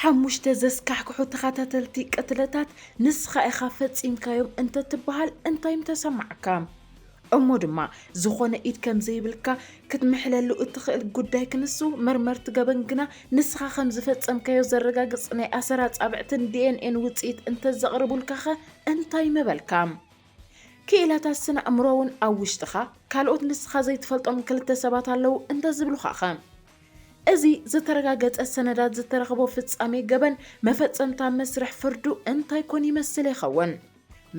ሓሙሽተ ዘስካሕክሑ ተኸታተልቲ ቅትለታት ንስኻ ኢኻ ፈጺምካዮም እንተትበሃል እንታይ ምተሰማዓካ? እሞ ድማ ዝኾነ ኢድ ከም ዘይብልካ ክትምሕለሉ እትኽእል ጉዳይ ክንሱ፣ መርመርቲ ገበን ግና ንስኻ ከም ዝፈጸምካዮ ዘረጋግጽ ናይ ኣሰር ኣጻብዕትን ዲ ኤን ኤን ውጽኢት እንተዘቕርቡልካኸ እንታይ ምበልካ? ክኢላታት ስነ ኣእምሮ እውን ኣብ ውሽጥኻ ካልኦት ንስኻ ዘይትፈልጦም ክልተ ሰባት ኣለዉ እንተዝብሉኻኸ? እዚ ዝተረጋገጸ ሰነዳት ዝተረኽቦ ፍጻሜ ገበን መፈጸምታ መስርሕ ፍርዱ እንታይ ኮን ይመስል ይኸውን?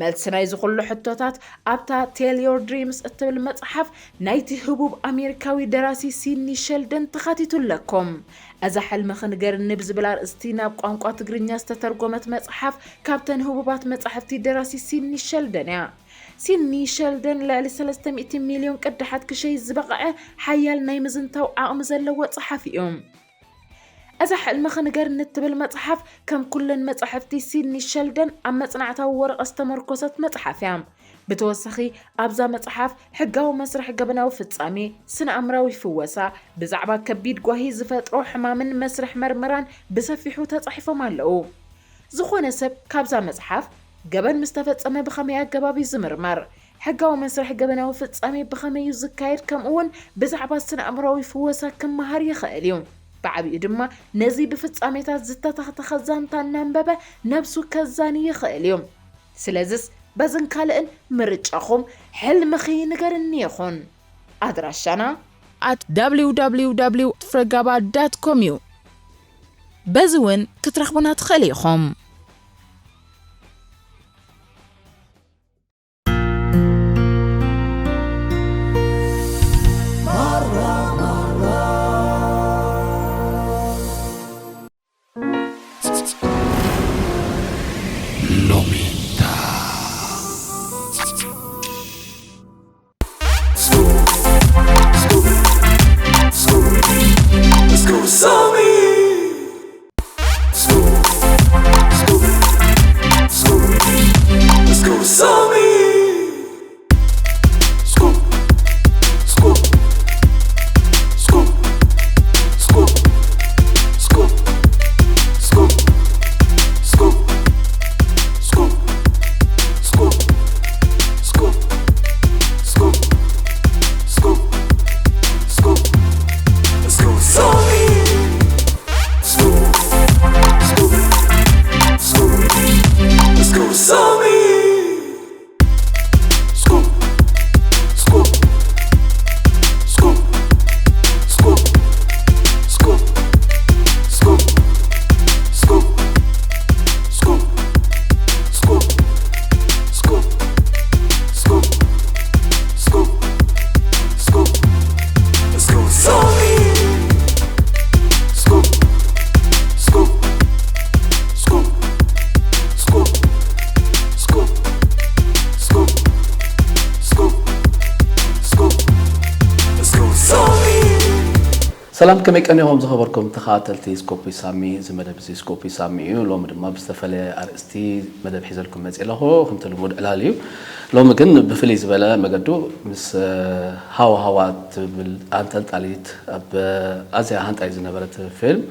መልሲ ናይዚ ኩሉ ሕቶታት ኣብታ Tell Your Dreams እትብል መጽሓፍ ናይቲ ህቡብ ኣሜሪካዊ ደራሲ ሲድኒ ሸልደን ተኻቲቱ ኣለኩም። እዛ ሕልምኺ ንገርኒ ብዝብል ኣርእስቲ ናብ ቋንቋ ትግርኛ ዝተተርጎመት መጽሓፍ ካብተን ህቡባት መጻሕፍቲ ደራሲ ሲድኒ ሸልደን እያ። ሲድኒ ሸልደን ልዕሊ ሰለስተ ሚእቲ ሚልዮን ቅዳሓት ክሸይጥ ዝበቕዐ ሓያል ናይ ምዝንታው ዓቕሚ ዘለዎ ጸሓፊ እዩ። እዛ ሕልምኺ ንገርኒ እትብል መጽሓፍ ከም ኩለን መጻሕፍቲ ሲድኒ ሸልደን ኣብ መጽናዕታዊ ወረቐት ዝተመርኮሰት መጽሓፍ እያ። ብተወሳኺ ኣብዛ መጽሓፍ ሕጋዊ መስርሕ ገበናዊ ፍጻሜ፣ ስነ ኣእምራዊ ፍወሳ፣ ብዛዕባ ከቢድ ጓሂ ዝፈጥሮ ሕማምን መስርሕ መርመራን ብሰፊሑ ተጻሒፎም ኣለዉ። ዝኾነ ሰብ ካብዛ መጽሓፍ ገበን ምስ ተፈጸመ ብኸመይ ኣገባብ እዩ ዝምርመር? ሕጋዊ መስርሕ ገበናዊ ፍጻሜ ብኸመይ እዩ ዝካየድ? ከምኡውን ብዛዕባ ስነ ኣእምራዊ ፍወሳ ክመሃር ይኽእል እዩ። ብዓቢኡ ድማ ነዚ ብፍጻሜታት ዝተተኽተኸ ዛንታ እናንበበ ነብሱ ከዛኒ ይኽእል እዩ። ስለዝስ በዝን ካልእን ምርጫኹም ሕልምኺ ንገርኒ ይኹን። ኣድራሻና at www ፍረጋባ ዳት ኮም እዩ። በዚ እውን ክትረኽቡና ትኽእል ኢኹም። ሰላም፣ ከመይ ቀኒኹም ዝኸበርኩም ተኸታተልቲ ስኮፕ ዊዝ ሳሚ? እዚ መደብ እዚ ስኮፕ ዊዝ ሳሚ እዩ። ሎሚ ድማ ብዝተፈለየ ኣርእስቲ መደብ ሒዘልኩም መፅእ ኣለኹ። ከምቲ ልሙድ ዕላል እዩ። ሎሚ ግን ብፍልይ ዝበለ መገዱ ምስ ሃዋሃዋ ትብል ኣንጠልጣሊት ኣብ ኣዝያ ሃንጣይ ዝነበረት ፊልም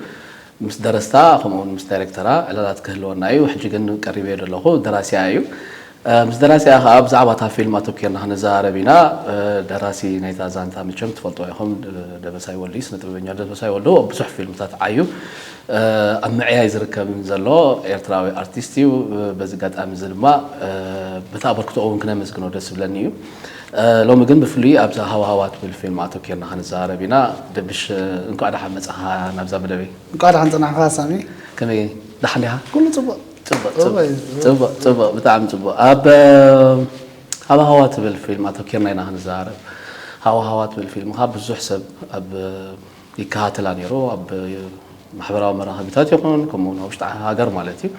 ምስ ደረስታ ከምኡውን ምስ ዳይሬክተራ ዕላላት ክህልወና እዩ። ሕጂ ግን ቀሪበዮ ዘለኹ ደራሲያ እዩ። ምስ ደራሲኣ ከኣ ብዛዕባ እታ ፊልም ኣተኪርና ክንዘራረብ ኢና። ደራሲ ናይታ ዛንታ መቸም ትፈልጥዎ ኢኹም፣ ደበሳይ ወልዱ እዩ፣ ስነ ጥበበኛ ደበሳይ ወልዱ ኣብ ብዙሕ ፊልምታት ዓዩ ኣብ ምዕያይ ዝርከብን ዘሎ ኤርትራዊ ኣርቲስት እዩ። በዚ ኣጋጣሚ እዚ ድማ በቲ ኣበርክቶኡ እውን ክነመስግኖ ደስ ዝብለኒ እዩ። ሎሚ ግን ብፍሉይ ኣብዛ ሃዋሃዋ ትብል ፊልም ኣተኪርና ክንዘራረብ ኢና። ደብሽ፣ እንኳዕ ደሓን መጻኻ ናብዛ መደበይ። እንኳዕ ደሓን ጸናሕካ ሳሚ። ከመይ፣ ደሓን ዲኻ? ኩሉ ጽቡቕ። ጽቡቕ፣ ጽቡቕ፣ ጽቡቕ እዩ። ጽቡቕ፣ ጽቡቕ፣ ብጣዕሚ ጽቡቕ። ኣብ ሃዋሃዋ ትብል ፊልም ኣተኪርና ኢና ክንዘራረብ። ሃዋሃዋ ትብል ፊልም ከኣ ብዙሕ ሰብ ኣብ ይከታተላ ነይሩ፣ ኣብ ማሕበራዊ መራኸቢታት ይኹን፣ ከምኡ እውን ኣብ ውሽጢ ሃገር ማለት እዩ።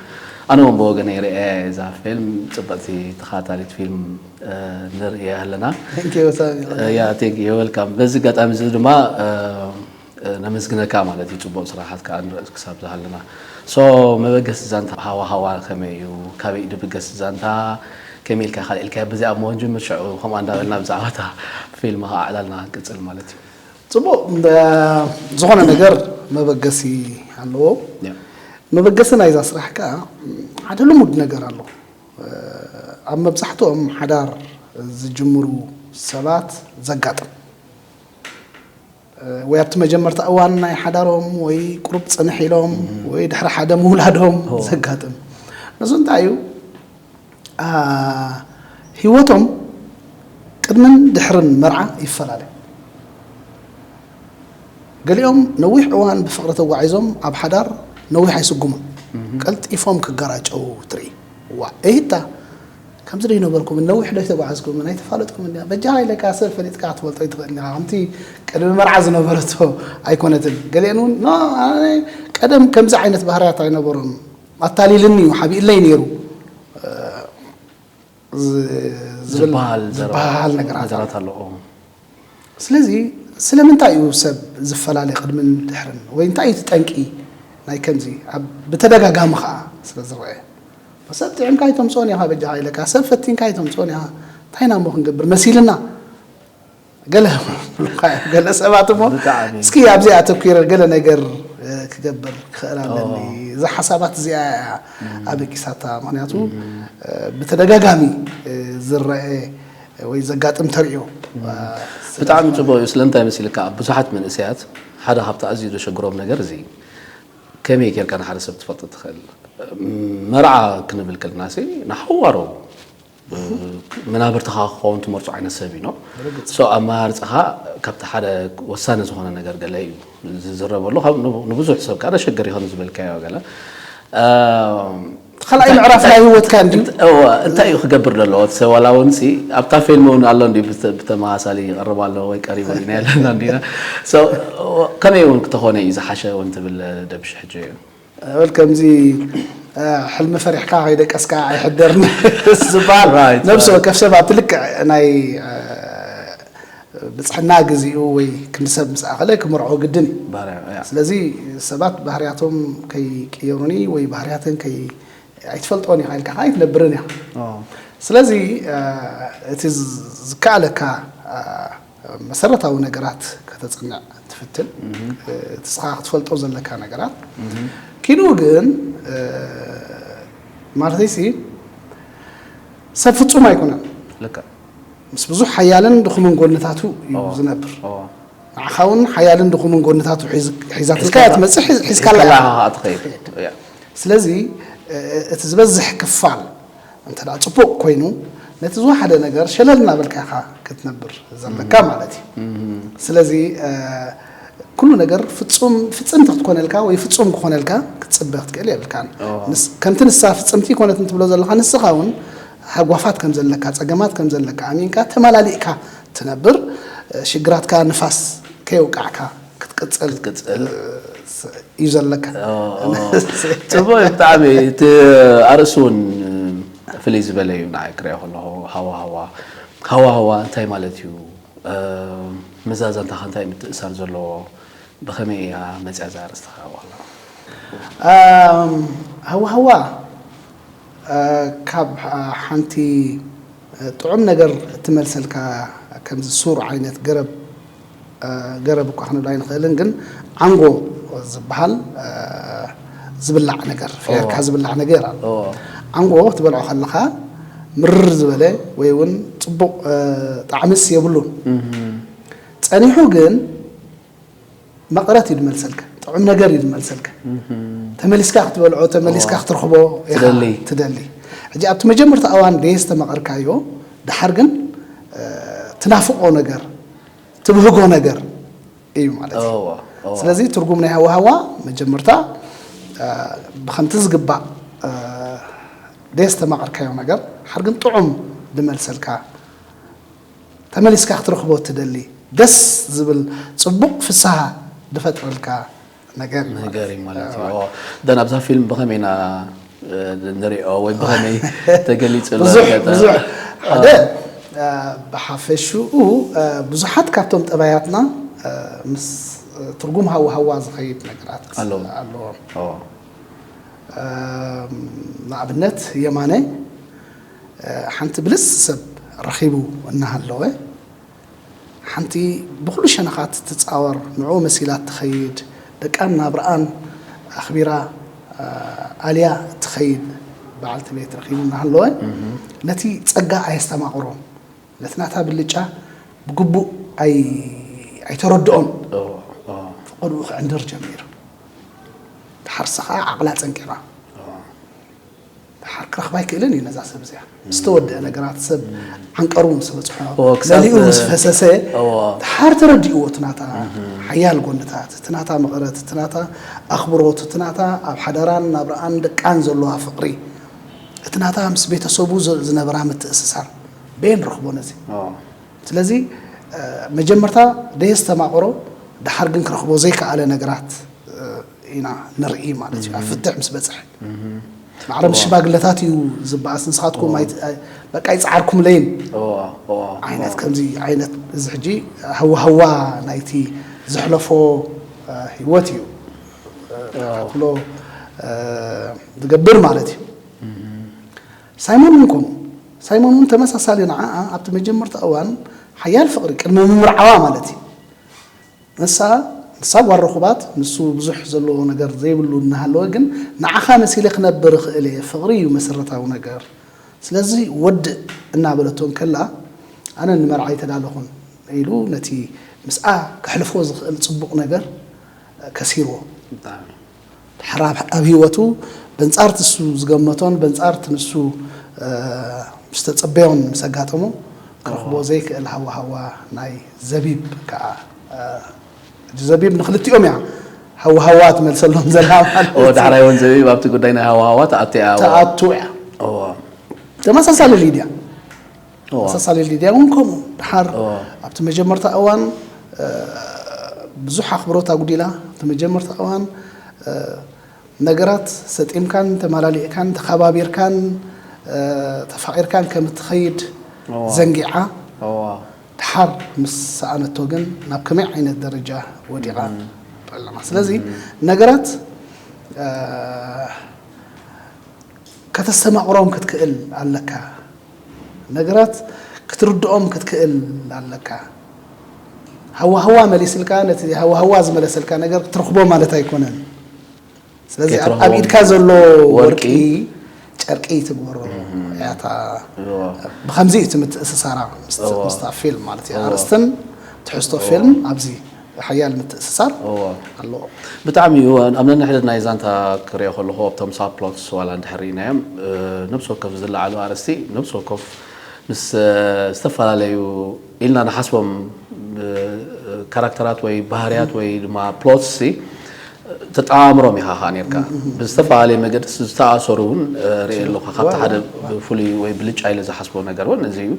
ኣነ እውን ብወገነይ ርእየ እዛ ፊልም፣ ጽብቕቲ ተኸታታሊት ፊልም ንርእያ ኣለና። Thank you፣ ሳሚ። ያ፣ thank you፣ welcome። በዚ ኣጋጣሚ እዚ ድማ ነመስግነካ ማለት እዩ፣ ጽቡቕ ስራሓት ከኣ ንርኢ ክሳብ ዝሃለና። So፣ መበገሲ ዛንታ ሃዋሃዋ ከመይ እዩ? ካበይ እዩ ድብገስ ዛንታ? ከመይ ኢልካ ካልእ ኢልካ በዚኣ እሞ ንጅምር፣ ሽዑ ከምኣ እንዳበልና ብዛዕባ እታ ፊልም ከኣ ዕላልና ክንቅጽል ማለት እዩ። ጽቡቕ፣ ዝኾነ ነገር መበገሲ ኣለዎ። ያ። መበገሲ ናይዛ ስራሕ ከኣ ሓደ ልሙድ ነገር ኣሎ። ኣብ መብዛሕትኦም ሓዳር ዝጅምሩ ሰባት ዘጋጥም ወይ ኣብቲ መጀመርታ እዋን ናይ ሓዳሮም ወይ ቁሩብ ጽንሕ ኢሎም ወይ ድሕሪ ሓደ ምውላዶም ዘጋጥም። ንሱ እንታይ እዩ? ህይወቶም ቅድምን ድሕርን መርዓ ይፈላለ። ገሊኦም ነዊሕ እዋን ብፍቕሪ ተጓዒዞም ኣብ ሓዳር ነዊሕ ኣይስጉሙን። ቀልጢፎም ክገራጨው ትርኢ። ዋ እሂታ ከምዚ ዶ ይነበርኩም ነዊሕ ዶ ይተጓዓዝኩም ኣይተፋለጥኩም እንዲያ በጃ ኢለካ ሰብ ፈሊጥካ ክትፈልጦ ይትኽእል ኢኻ። ከምቲ ቅድሚ መርዓ ዝነበረቶ ኣይኮነትን። ገሊአን እውን ኖ ኣነ ቀደም ከምዚ ዓይነት ባህርያት ኣይነበሮም ኣታሊልኒ እዩ ሓቢእለይ ነይሩ ዝ- ዝብል ዝበሃል ዘረባ- ዝበሃል ነገራት ኣሎ። ነገራት ኣሎ። ኦ። ስለዚ ስለምንታይ እዩ ሰብ ዝፈላለ ቅድምን ድሕርን ወይ እንታይ እዩ እቲ ጠንቂ ናይ ከምዚ ኣብ ብተደጋጋሚ ከዓ ስለ ዝረአ ሰብ ጥዕምካ ኣይተምፅኦን ኢኻ በጃኻ ኢለካ ሰብ ፈቲንካ ኣይተምፅኦን ኢኻ እንታይ ኢና እሞ ክንገብር መሲልና ገለ ገለ ሰባት እሞ ብጣዕሚ። እስኪ ኣብዚ ኣተኲረ ገለ ነገር እ፣ ክገብር ክኽእል ኣለኒ እዛ ሓሳባት እዚኣ እያ ኣበጊሳታ ምክንያቱ እ፣ ብተደጋጋሚ እ፣ ዝረአ ወይ ዘጋጥም ተርእዮ እ፣ ብጣዕሚ ጽቡቅ እዩ። ስለምንታይ መሲልካ ኣብ ብዙሓት መንእሰያት ሓደ ካብቲ ኣዝዩ ዘሸግሮም ነገር እዚ እዩ። ከመይ ጌርካ ንሓደ ሰብ ትፈልጦ ትኽእል? መርዓ ክንብል ከለና ሲ ንሓዋሩ መናብርትኻ ክኸውን ትመርጾ ዓይነት ሰብ እዩ። ሶ ኣመራርጻኻ ካብቲ ሓደ ወሳኒ ዝኾነ ነገር ገለ እዩ ዝዝረበሉ። ካብ ንቡ- ንብዙሕ ሰብ ከዓ ዘሸግር ይኸውን ዝበልካዮ ገለ። ኣም፣ ካልኣይ እንታይ- ምዕራፍ እንታይ- ናይ ህይወትካ እንድዩ። እንታይ- እወ፣ እንታይ እዩ ክገብር ዘለዎ? እቲ ሰብ ዋላ እውን ሲ ኣብታ ፊልም እውን ኣሎ እንዲ ብተ- ብተመሳሳሊ ይቐርብ ኣሎ ወይ ቀሪቡ ኢና ያለና እንዲና። ሶ፣ ከመይ እውን ክተኾነ እዩ ዝሓሸ እውን ትብል ደብሽ ሕጂ እዩ። በል ከምዚ ሕልሚ ፈሪሕካ ከይደቀስካ ኣይሕደርን ዝበሃል ነብሲ ወከፍ ሰብ ኣብቲ ልክዕ ናይ ብፅሕና ግዚኡ ወይ ክንዲ ሰብ ምስ ኣኸለ ክምርዖ ግድን እዩ። ስለዚ ሰባት ባህርያቶም ከይቅየሩኒ ወይ ባህርያተን ኣይትፈልጦን ኢኻ ኢልካ ከዓ ኣይትነብርን ኢኻ። ስለዚ እቲ ዝከኣለካ መሰረታዊ ነገራት ከተፅንዕ ትፍትን እቲ ስኻ ክትፈልጦ ዘለካ ነገራት ኪንኡ ግን ማለተይሲ ሰብ ፍፁም ኣይኮነን። ምስ ብዙሕ ሓያልን ድኹምን ጎንታቱ እዩ ዝነብር። ንዓኻ እውን ሓያልን ድኹምን ጎንታቱ ሒዛትልካ እያ ትመፅእ፣ ሒዝካላ ኢኻ ትኸይድ። ስለዚ እቲ ዝበዝሕ ክፋል እንተ ደኣ ጽቡቕ ኮይኑ ነቲ ዝወሓደ ነገር ሸለል እናበልካ ኢኻ ክትነብር ዘለካ ማለት እዩ። ስለዚ ኩሉ ነገር ፍጹም ፍጽምቲ ክትኮነልካ ወይ ፍጹም ክኾነልካ ክትጽበ ክትክእል የብልካን። ከምቲ ንሳ ፍጽምቲ ይኮነት እንትብሎ ዘለኻ ንስኻ እውን ሃጓፋት ከም ዘለካ ጸገማት ከም ዘለካ ኣሚንካ ተመላሊእካ ትነብር። ሽግራትካ ንፋስ ከየውቃዕካ ክትቅጽል ክትቅጽል እዩ ዘለካ። ጽቡቅ እዩ ብጣዕሚ። እቲ ኣርእሲ እውን ፍልይ ዝበለ እዩ ንዓይ ክሪኦ ከለኹ። ሃዋሃዋ ሃዋሃዋ እንታይ ማለት እዩ? መዛዘንታኸ እንታይ ምትእሳር ዘለዎ? ብኸመይ እያ መፅያ እዛ ኣርእስቲ ክሪኦ ከለኹ? ሃዋሃዋ ካብ ሓንቲ ጥዑም ነገር እትመልሰልካ ከምዚ ሱር ዓይነት ገረብ ገረብ እኳ ክንብል ኣይንኽእልን ግን ዓንጎ ዝበሃል ዝብላዕ ነገር ፍየርካ ዝብላዕ ነገር ኣሎ። ዓንጎ ክትበልዖ ከለኻ ምርር ዝበለ ወይ እውን ፅቡቕ ጣዕምስ የብሉን። ፀኒሑ ግን መቐረት እዩ ዝመልሰልካ፣ ጥዑም ነገር እዩ ዝመልሰልካ። ተመሊስካ ክትበልዖ፣ ተመሊስካ ክትረኽቦ ኢኻ ትደሊ። ሕጂ ኣብቲ መጀመርታ እዋን ደየስተማቐርካዮ፣ ደሓር ግን ትናፍቖ ነገር፣ ትብህጎ ነገር እዩ ማለት እዩ። ስለዚ ትርጉም ናይ ሃዋሃዋ መጀመርታ ብከምቲ ዝግባእ ደየስተማቐርካዮ ነገር፣ ደሓር ግን ጥዑም ዝመልሰልካ ተመሊስካ ክትረኽቦ ትደሊ ደስ ዝብል ፅቡቕ ፍስሃ ዝፈጥረልካ ነገር እዩ ማለት ነገር እዩ ማለት እዩ። ኦ፣ ደን ኣብዛ ፊልም ብኸመይ ኢና ንሪኦ ወይ ብኸመይ ተገሊፁ ኣሎ? ብዙሕ ብዙሕ ሓደ ብሓፈሽኡ ብዙሓት ካብቶም ጠባያትና ምስ ትርጉም ሃዋሃዋ ዝኸይድ ነገራት ኣለዎም። ንኣብነት የማነ ሓንቲ ብልጽቲ ሰብ ረኺቡ እናሃለወ ሓንቲ ብኹሉ ሸነኻት ትጻወር ንዕኡ መሲላ ትኸይድ ደቃን ናብርኣን ኣኽቢራ ኣልያ እትኸይድ በዓልቲ ቤት ረኺቡ እናሃለወ ነቲ ጸጋ ኣየስተማቕሮን፣ ነቲ ናታ ብልጫ ብግቡእ ኣይ- ኣይተረድኦን። ፈቐድኡ ክዕንድር ጀሚሩ። ድሓርሳ ከዓ ዓቕላ ጸንቂቓ። ድሓር ክረኽባ ኣይክእልን እዩ ነዛ ሰብ እዚኣ። ዝተወደአ ነገራት ሰብ ዓንቀሩ ምስ በፅሖ፣ እዎ፣ ክሳብ መሊኡ ምስ ፈሰሰ፣ እዎ። ድሓር ተረዲእዎ እቲ ናታ ሓያል ጎንታት፣ እቲ ናታ መቐረት፣ እቲ ናታ ኣኽብሮት፣ እቲ ናታ ኣብ ሓዳራን ናብራኣን ደቃን ዘለዋ ፍቕሪ፣ እቲ ናታ ምስ ቤተሰቡ ዝ- ዝነበራ ምትእስሳር በየን ረኽቦ ነዚ? እዎ። ስለዚ መጀመርታ ደየስተማቕሮ፣ ድሓር ግን ክረኽቦ ዘይከኣለ ነገራት ኢና ንርኢ ማለት እዩ። ኣብ ፍትሕ ምስ በፅሐ ማዕረ ምስ ሽማግለታት እዩ ዝበኣስ። ንስኻትኩም በቃ ይፅዓርኩም ለይን ዓይነት ከምዚ ዓይነት፣ እዚ ሕጂ ሃዋሃዋ ናይቲ ዘሕለፎ ህይወት እዩ ክትብሎ ዝገብር ማለት እዩ። ሳይሞን እውን ከምኡ። ሳይሞን እውን ተመሳሳሊ ንዓኣ ኣብቲ መጀመርታ እዋን ሓያል ፍቕሪ ቅድሚ ምምርዓዋ ማለት እዩ። ንሳ ንሳ ጓል ርኹባት፣ ንሱ ብዙሕ ዘለዎ ነገር ዘይብሉ እናሃለወ ግን ንዓኻ መሲለ ክነብር እኽእል እየ፣ ፍቕሪ እዩ መሰረታዊ ነገር፣ ስለዚ ወድእ እናበለቶ እንከላ ኣነ ንመርዓ ኣይተዳለኹን ኢሉ ነቲ ምስኣ ከሕልፎ ዝኽእል ጽቡቕ ነገር ከሲርዎ። ድሓር ኣብ ኣብ ህይወቱ በንጻርቲ እሱ ዝገመቶን በንጻርቲ ንሱ ምስ ተጸበዮን ምስ ኣጋጠሞ ክረኽቦ ዘይክእል ሃዋሃዋ ናይ ዘቢብ ከኣ ዘቢብ ንክልቲኦም እያ ሃዋሃዋ ትመልሰሎም ዘላ ማለት እዩ። ዳሕራይ እውን ዘቢብ ኣብቲ ጉዳይ ናይ ሃዋሃዋ ተኣቱ እያ። ተኣቱ እያ። ተመሳሳሊ ሊድያ ተመሳሳሊ ሊድያ እውን ከምኡ ድሓር ኣብቲ መጀመርታ እዋን ብዙሕ ኣኽብሮት ኣጉዲላ። ኣብቲ መጀመርታ እዋን ነገራት ሰጢምካን ተመላሊእካን ተኸባቢርካን ተፋቒርካን ከም እትኸይድ ዘንጊዓ። ድሓር ምስ ሰኣነቶ ግን ናብ ከመይ ዓይነት ደረጃ ወዲቓ? ጠለማ ስለዚ ነገራት ከተስተማቕሮም ክትክእል ኣለካ። ነገራት ክትርድኦም ክትክእል ኣለካ። ሃዋህዋ መሊስልካ ነቲ ሃዋህዋ ዝመለሰልካ ነገር ክትረኽቦ ማለት ኣይኮነን። ስለዚ ኣብ ኢድካ ዘሎ ወርቂ ጨርቂ ትግበሮ እያታ። ብከምዚ እዩ እቲ ምትእስሳራ ምስታ ፊልም ማለት እዩ። ኣርእስትን ትሕዝቶ ፊልም ኣብዚ ሓያል ምትእስሳር ኣለዎ። ብጣዕሚ እዩ። ኣብ ነንሕድሕድ ናይ ዛንታ ክሪኦ ከለኹ ኣብቶም ሳብ ፕሎትስ ዋላ እንድሕር ርኢናዮም ነብሲ ወከፍ ዝለዓሉ ኣርእስቲ ነብሲ ወከፍ ምስ ዝተፈላለዩ ኢልና ንሓስቦም ካራክተራት ወይ ባህርያት ወይ ድማ ፕሎትስ ተጠማምሮም ኢኻ ከዓ ነርካ። ብዝተፈላለየ መገዲ ዝተኣሰሩ እውን ርኢ ኣለኹ። ካብቲ ሓደ ብፍሉይ ወይ ብልጫ ኢለ ዝሓስቦ ነገር እውን እዚ እዩ።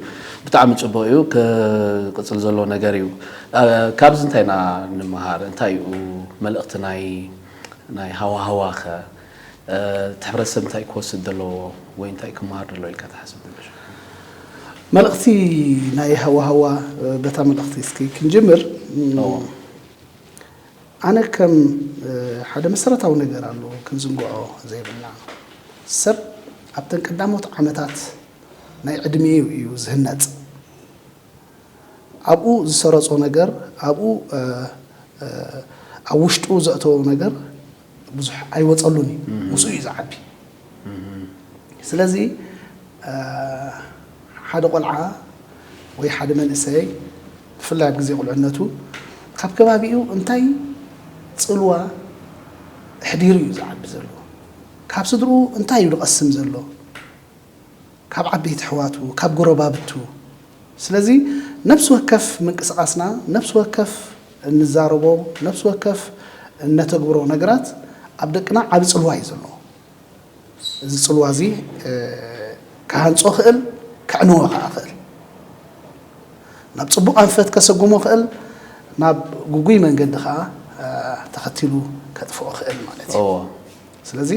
ብጣዕሚ ፅቡቕ እዩ። ክቕፅል ዘሎ ነገር እዩ። ካብዚ እንታይ ኢና ንምሃር? እንታይ እዩ መልእኽቲ ናይ ናይ ሃዋሃዋ ኸ እቲ ሕብረተሰብ እንታይ ክወስድ ዘለዎ ወይ እንታይ ክመሃር ዘለዎ ኢልካ ትሓስብ? መልእኽቲ ናይ ሃዋሃዋ በታ መልእኽቲ እስኪ ክንጅምር። ኣነ ከም ሓደ መሰረታዊ ነገር ኣሎ ክንዝንግዖ ዘይብልና፣ ሰብ ኣብተን ቀዳሞት ዓመታት ናይ ዕድሚኡ እዩ ዝህነፅ። ኣብኡ ዝሰረጾ ነገር፣ ኣብኡ ኣብ ውሽጡ ዘእተዎ ነገር ብዙሕ ኣይወጸሉን እዩ። ምስኡ እዩ ዝዓቢ። ስለዚ ሓደ ቆልዓ ወይ ሓደ መንእሰይ ብፍላይ ኣብ ግዜ ቁልዕነቱ ካብ ከባቢኡ እንታይ ጽልዋ ኣሕዲሩ እዩ ዝዓቢ ዘሎ? ካብ ስድርኡ እንታይ እዩ ዝቐስም ዘሎ? ካብ ዓበይቲ ኣሕዋቱ፣ ካብ ጎረባብቱ። ስለዚ ነፍሲ ወከፍ ምንቅስቓስና፣ ነፍሲ ወከፍ እንዛረቦ፣ ነፍሲ ወከፍ እነተግብሮ ነገራት ኣብ ደቅና ዓቢ ጽልዋ እዩ ዘለዎ። እዚ ጽልዋ እዚ ክሃንጾ ክእል፣ ከዕንዎ ከኣ ክእል። ናብ ጽቡቕ ኣንፈት ከሰጉሞ ክእል፣ ናብ ግጉይ መንገዲ ከኣ ተኸቲሉ ከጥፍኦ ክእል ማለት እዩ። ስለዚ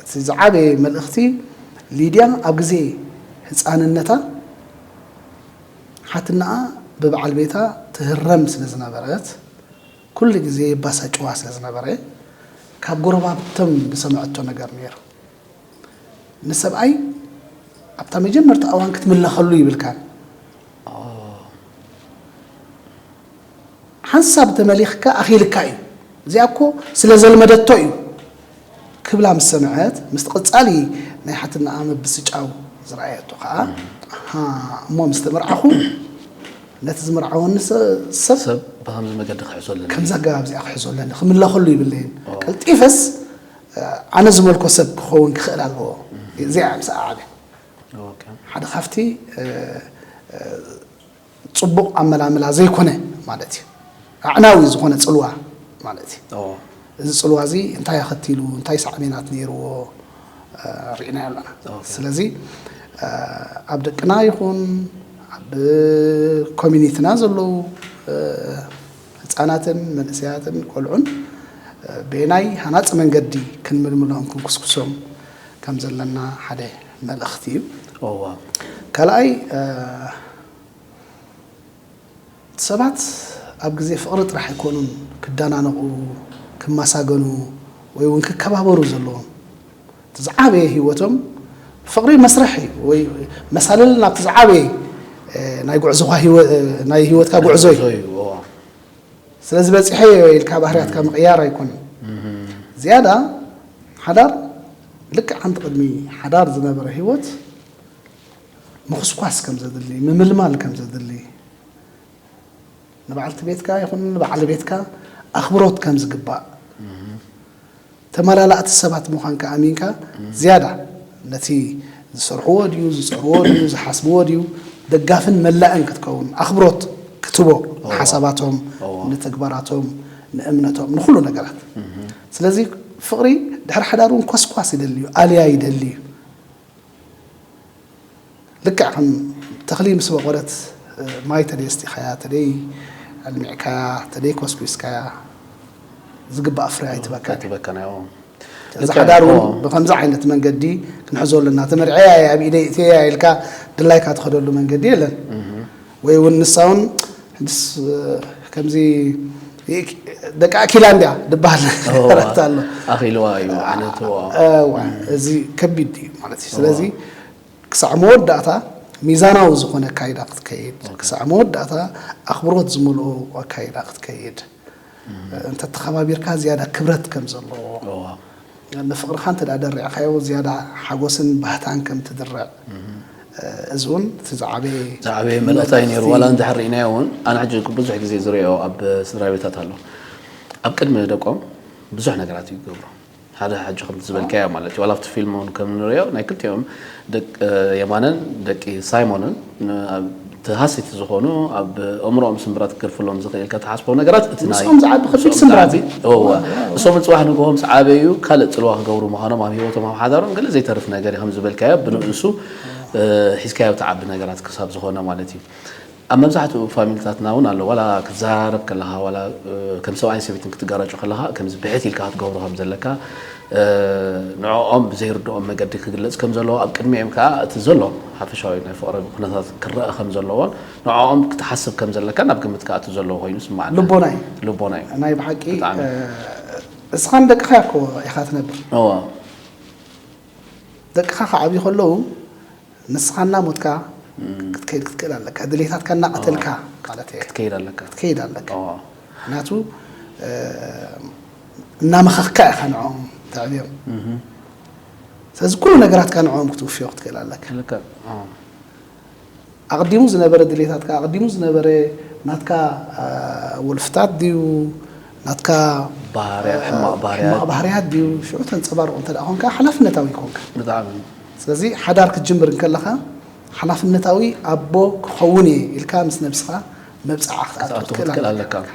እቲ ዝዓበየ መልእኽቲ ሊድያ ኣብ ግዜ ህፃንነታ ሓትነኣ ብበዓል ቤታ ትህረም ስለ ዝነበረት ኩሉ ግዜ የባሳጭዋ ስለ ዝነበረ ካብ ጎረባብቶም ዝሰምዐቶ ነገር ነይሩ። ንሰብኣይ ኣብታ መጀመርታ እዋን ክትምለኸሉ ይብልካን ሓንሳብ ተመሊኽካ ኣኺልካ እዩ። እዚኣ እኮ ስለ ዘልመደቶ እዩ። ክብላ ምስ ሰምዐት፣ ምስቲ ቀጻሊ ናይ ሓትናኣ ምብስጫው ዝረኣየቶ ከኣ፣ ኣሃ፣ እሞ ምስ ተመርዓኹ፣ ነቲ ዝምርዓወኒ ሰ-፣ ሰብ ሰብ ብኸምዚ መገዲ ክሕዞ ኣለኒ። ከምዚ ኣገባብ እዚኣ ክሕዞ ኣለኒ፣ ክምለኸሉ ይብለይን። ኦ። ቀልጢፈስ፣ ኣነ ዝመልኮ ሰብ ክኸውን ክኽእል ኣለዎ። እዚኣ እያ ምስኣ ዓብያ። ኦኬ። ሓደ ካብቲ፣ እ፣ እ፣ ጽቡቕ ኣመላምላ ዘይኮነ ማለት እዩ። ኣዕናዊ ዝኾነ ጽልዋ ማለት እዩ። ኦ። እዚ ጽልዋ እዚ እንታይ ኣኸቲሉ፣ እንታይ ሳዕቤናት ነይርዎ፣ እ፣ ርኢናዮ ኣለና። ኦኬ። ስለዚ፣ እ፣ ኣብ ደቅና ይኹን ኣብ ኮሚኒቲና ዘለዉ፣ እ፣ ህጻናትን መንእሰያትን ቆልዑን፣ እ፣ በየናይ ሃናጺ መንገዲ ክንምልምሎም ክንኩስኩሶም ከም ዘለና ሓደ መልእኽቲ እዩ። እዋ። ካልኣይ፣ እ፣ ሰባት ኣብ ግዜ ፍቕሪ ጥራሕ ኣይኮኑን ክደናነቑ፣ ክመሳገኑ ወይ እውን ክከባበሩ ዘለዎም። እቲ ዝዓበየ ህይወቶም ፍቕሪ መስርሕ እዩ ወይ መሳለል ናብቲ ዝዓበየ፣ እ፣ ናይ ጉዕዞኻ ህይወ-፣ እ፣ ናይ ህይወትካ ጉዕዞ እዩ። ጉዕዞ እዩ፣ እዋ። ስለዚ በጺሐዮ ኢልካ ባህርያትካ ምቕያር ኣይኮነን። እህ። ዝያዳ ሓዳር ልክዕ ሓንቲ ቅድሚ ሓዳር ዝነበረ ህይወት ምኹስኳስ ከም ዘድሊ፣ ምምልማል ከም ዘድሊ፣ ንበዓልቲ ቤትካ ይኹን ንበዓል ቤትካ ኣኽብሮት ከም ዝግባእ፣ እህ። ተመላላእቲ ሰባት ምዃንካ ኣሚንካ፣ እህ። ዝያዳ ነቲ ዝሰርሕዎ ድዩ፣ ዝጸርዎ ድዩ፣ ዝሓስብዎ ድዩ፣ ደጋፍን መላእን ክትከውን፣ ኣኽብሮት ክትቦ እዋ። ንሓሳባቶም፣ እዋ። ንተግባራቶም፣ ንእምነቶም፣ ንኹሉ ነገራት። እህ። ስለዚ ፍቕሪ ድሕሪ ሓዳር እውን ኮስኳስ ይደሊ እዩ፣ ኣልያ ይደሊ እዩ። ልክዕ ከም ተኽሊ ምስ በቖለት፣ እ፣ ማይ ተደይ ኣስቲኻያ፣ ተደይ ኣልሚዕካያ፣ ተደይ ኮስኩስካያ፣ ዝግባእ ፍረ ኣይትበካን። ኣይትበካን፣ ኣዎ። እዚ ልክዕ፣ ሓዳር እውን ኣዎ። ብኸምዚ ዓይነት መንገዲ ክንሕዞ ኣለና። ተመርዕያ እየ፣ ኣብ ኢደይ እትያ ኢልካ ድላይካ ትኸደሉ መንገዲ የለን። እህ። ወይ እውን ንሳ እውን ሕጅስ፣ እ፣ ከምዚ ደቂ ኣኪላ እንድያ ድበሃል እዋ፣ ነገራት ኣሎ። ኣኺልዋ እዩ፣ ዓነትዋ። እዋ፣ እዚ ከቢድ እዩ ማለት እዩ። እዋ። ስለዚ ክሳዕ መወዳእታ ሚዛናዊ ዝኾነ ኣካይዳ ክትከይድ፣ ኦኬ። ክሳዕ መወዳእታ ኣኽብሮት ዝመልኦ ኣካይዳ ክትከይድ፣ እም። እንተተኸባቢርካ ዝያዳ ክብረት ከም ዘለዎ፣ እዋ። ንፍቕርኻ እንተ ደኣ ደሪዕካዮ ዝያዳ ሓጎስን ባህታን ከም ትድርዕ፣ እም። እዚ እውን እቲ ዝዓበየ ዝዓበየ መልእኽቲ እዩ ነይሩ። መልእኽቲ። ዋላ እንድሕር ርኢናዮ እውን፣ ኣነ ሕጂ ብዙሕ ግዜ ዝርእዮ ኣብ ስድራ ቤታት ኣሎ። ኣብ ቅድሚ ደቆም ብዙሕ ነገራት ይገብሩ። ሓደ ሕጂ ከምቲ ዝበልካዮ ማለት እዩ። ዋላ ኣብቲ ፊልም እውን ከም ንርእዮ ናይ ክልቲኦም ደቂ የማነን ደቂ ሳይሞንን ን-፣ ኣብ እቲ ሃሰይቲ ዝኾኑ ኣብ ኣእምሮኦም ስምብራት ክገድፈሎም ዝኽእል ኢልካ ትሓስቦም ነገራት እቲ ናይ ንሶም ዝዓቢ ከቢድ ንሶም ስምብራት ዝዓቢ፣ እዩ። እወ። እዋ፣ እዋ። ንሶም ጽባሕ ንግሆ ምስ ዓበዩ ካልእ ጽልዋ ክገብሩ ምዃኖም ኣብ ህይወቶም ኣብ ሓዳሮም ገለ ዘይተርፍ ነገር እዩ ከም ዝበልካዮ ብንእሱ፣ እ፣ ሒዝካዮ ትዓቢ ነገራት ክሳብ ዝኾነ ማለት እዩ። ኣብ መብዛሕትኡ ፋሚልታትና እውን ኣሎ። ዋላ ክትዘራረብ ከለኻ፣ ዋላ፣ እ፣ ከም ሰብኣይን ሰበይትን ክትጋረጩ ከለኻ፣ ከምዚ ብሕት ኢልካ ክትገብሮ ከም ዘለካ፣ እ፣ ንዕኦም ብዘይርድኦም መገዲ ክግለጽ ከም ዘለዎ፣ ኣብ ቅድሚኦም ከኣ እቲ ዘሎ ሓፈሻዊ ናይ ፍቕሪ ኩነታት ክረኣ ከም ዘለዎን ንዕኦም ክትሓስብ ከም ዘለካ ናብ ግምት ክኣቱ ዘለዎ ኮይኑ ይስምዓኒ። ልቦና እዩ። ልቦና እዩ። ናይ ብሓቂ፣ ብጣዕሚ። እ፣ እስኻ ንደቅኻ እኮ ኢኻ ትነብር። እዋ። ደቅኻ ክዓብዩ ከለዉ፣ ንስኻ እናሞትካ እም። ክትከይድ ክትክእል ኣለካ። ድሌታትካ እናቐተልካ ኣዋ። ማለት እየ። ክትከይድ ኣለካ። ክትከይድ ኣለካ። ኣዋ። ምኽንያቱ፣ እ፣ እናመኸኽካ ኢኻ ንዕኦም ተዕብዮም። እህ። ስለዚ ኩሉ ነገራትካ ንዕኦም ክትውፍዮ ክትክእል ኣለካ። ልክዕ። ኣዋ። ኣቐዲሙ ዝነበረ ድሌታትካ፣ ኣቐዲሙ ዝነበረ ናትካ፣ እ፣ ወልፍታት ድዩ፣ ናትካ፣ ባህርያ-፣ እ፣ ሕማቕ ባህርያት። ሕማቕ ባህርያት ድዩ፣ ሽዑ ተንጸባርቑ እንተ ደኣ ኾንካ፣ ሓላፍነታዊ ይኮንካ። ብጣዕሚ። ስለዚ ሓዳር ክትጅምር እንከለኻ፣ ሓላፍነታዊ ኣቦ ክኸውን እየ ኢልካ ምስ ነብስኻ መብጽዓ ክትኣቱ ክትኣቱ ክትክእል ክትክእል ኣለካ። ኣለካ።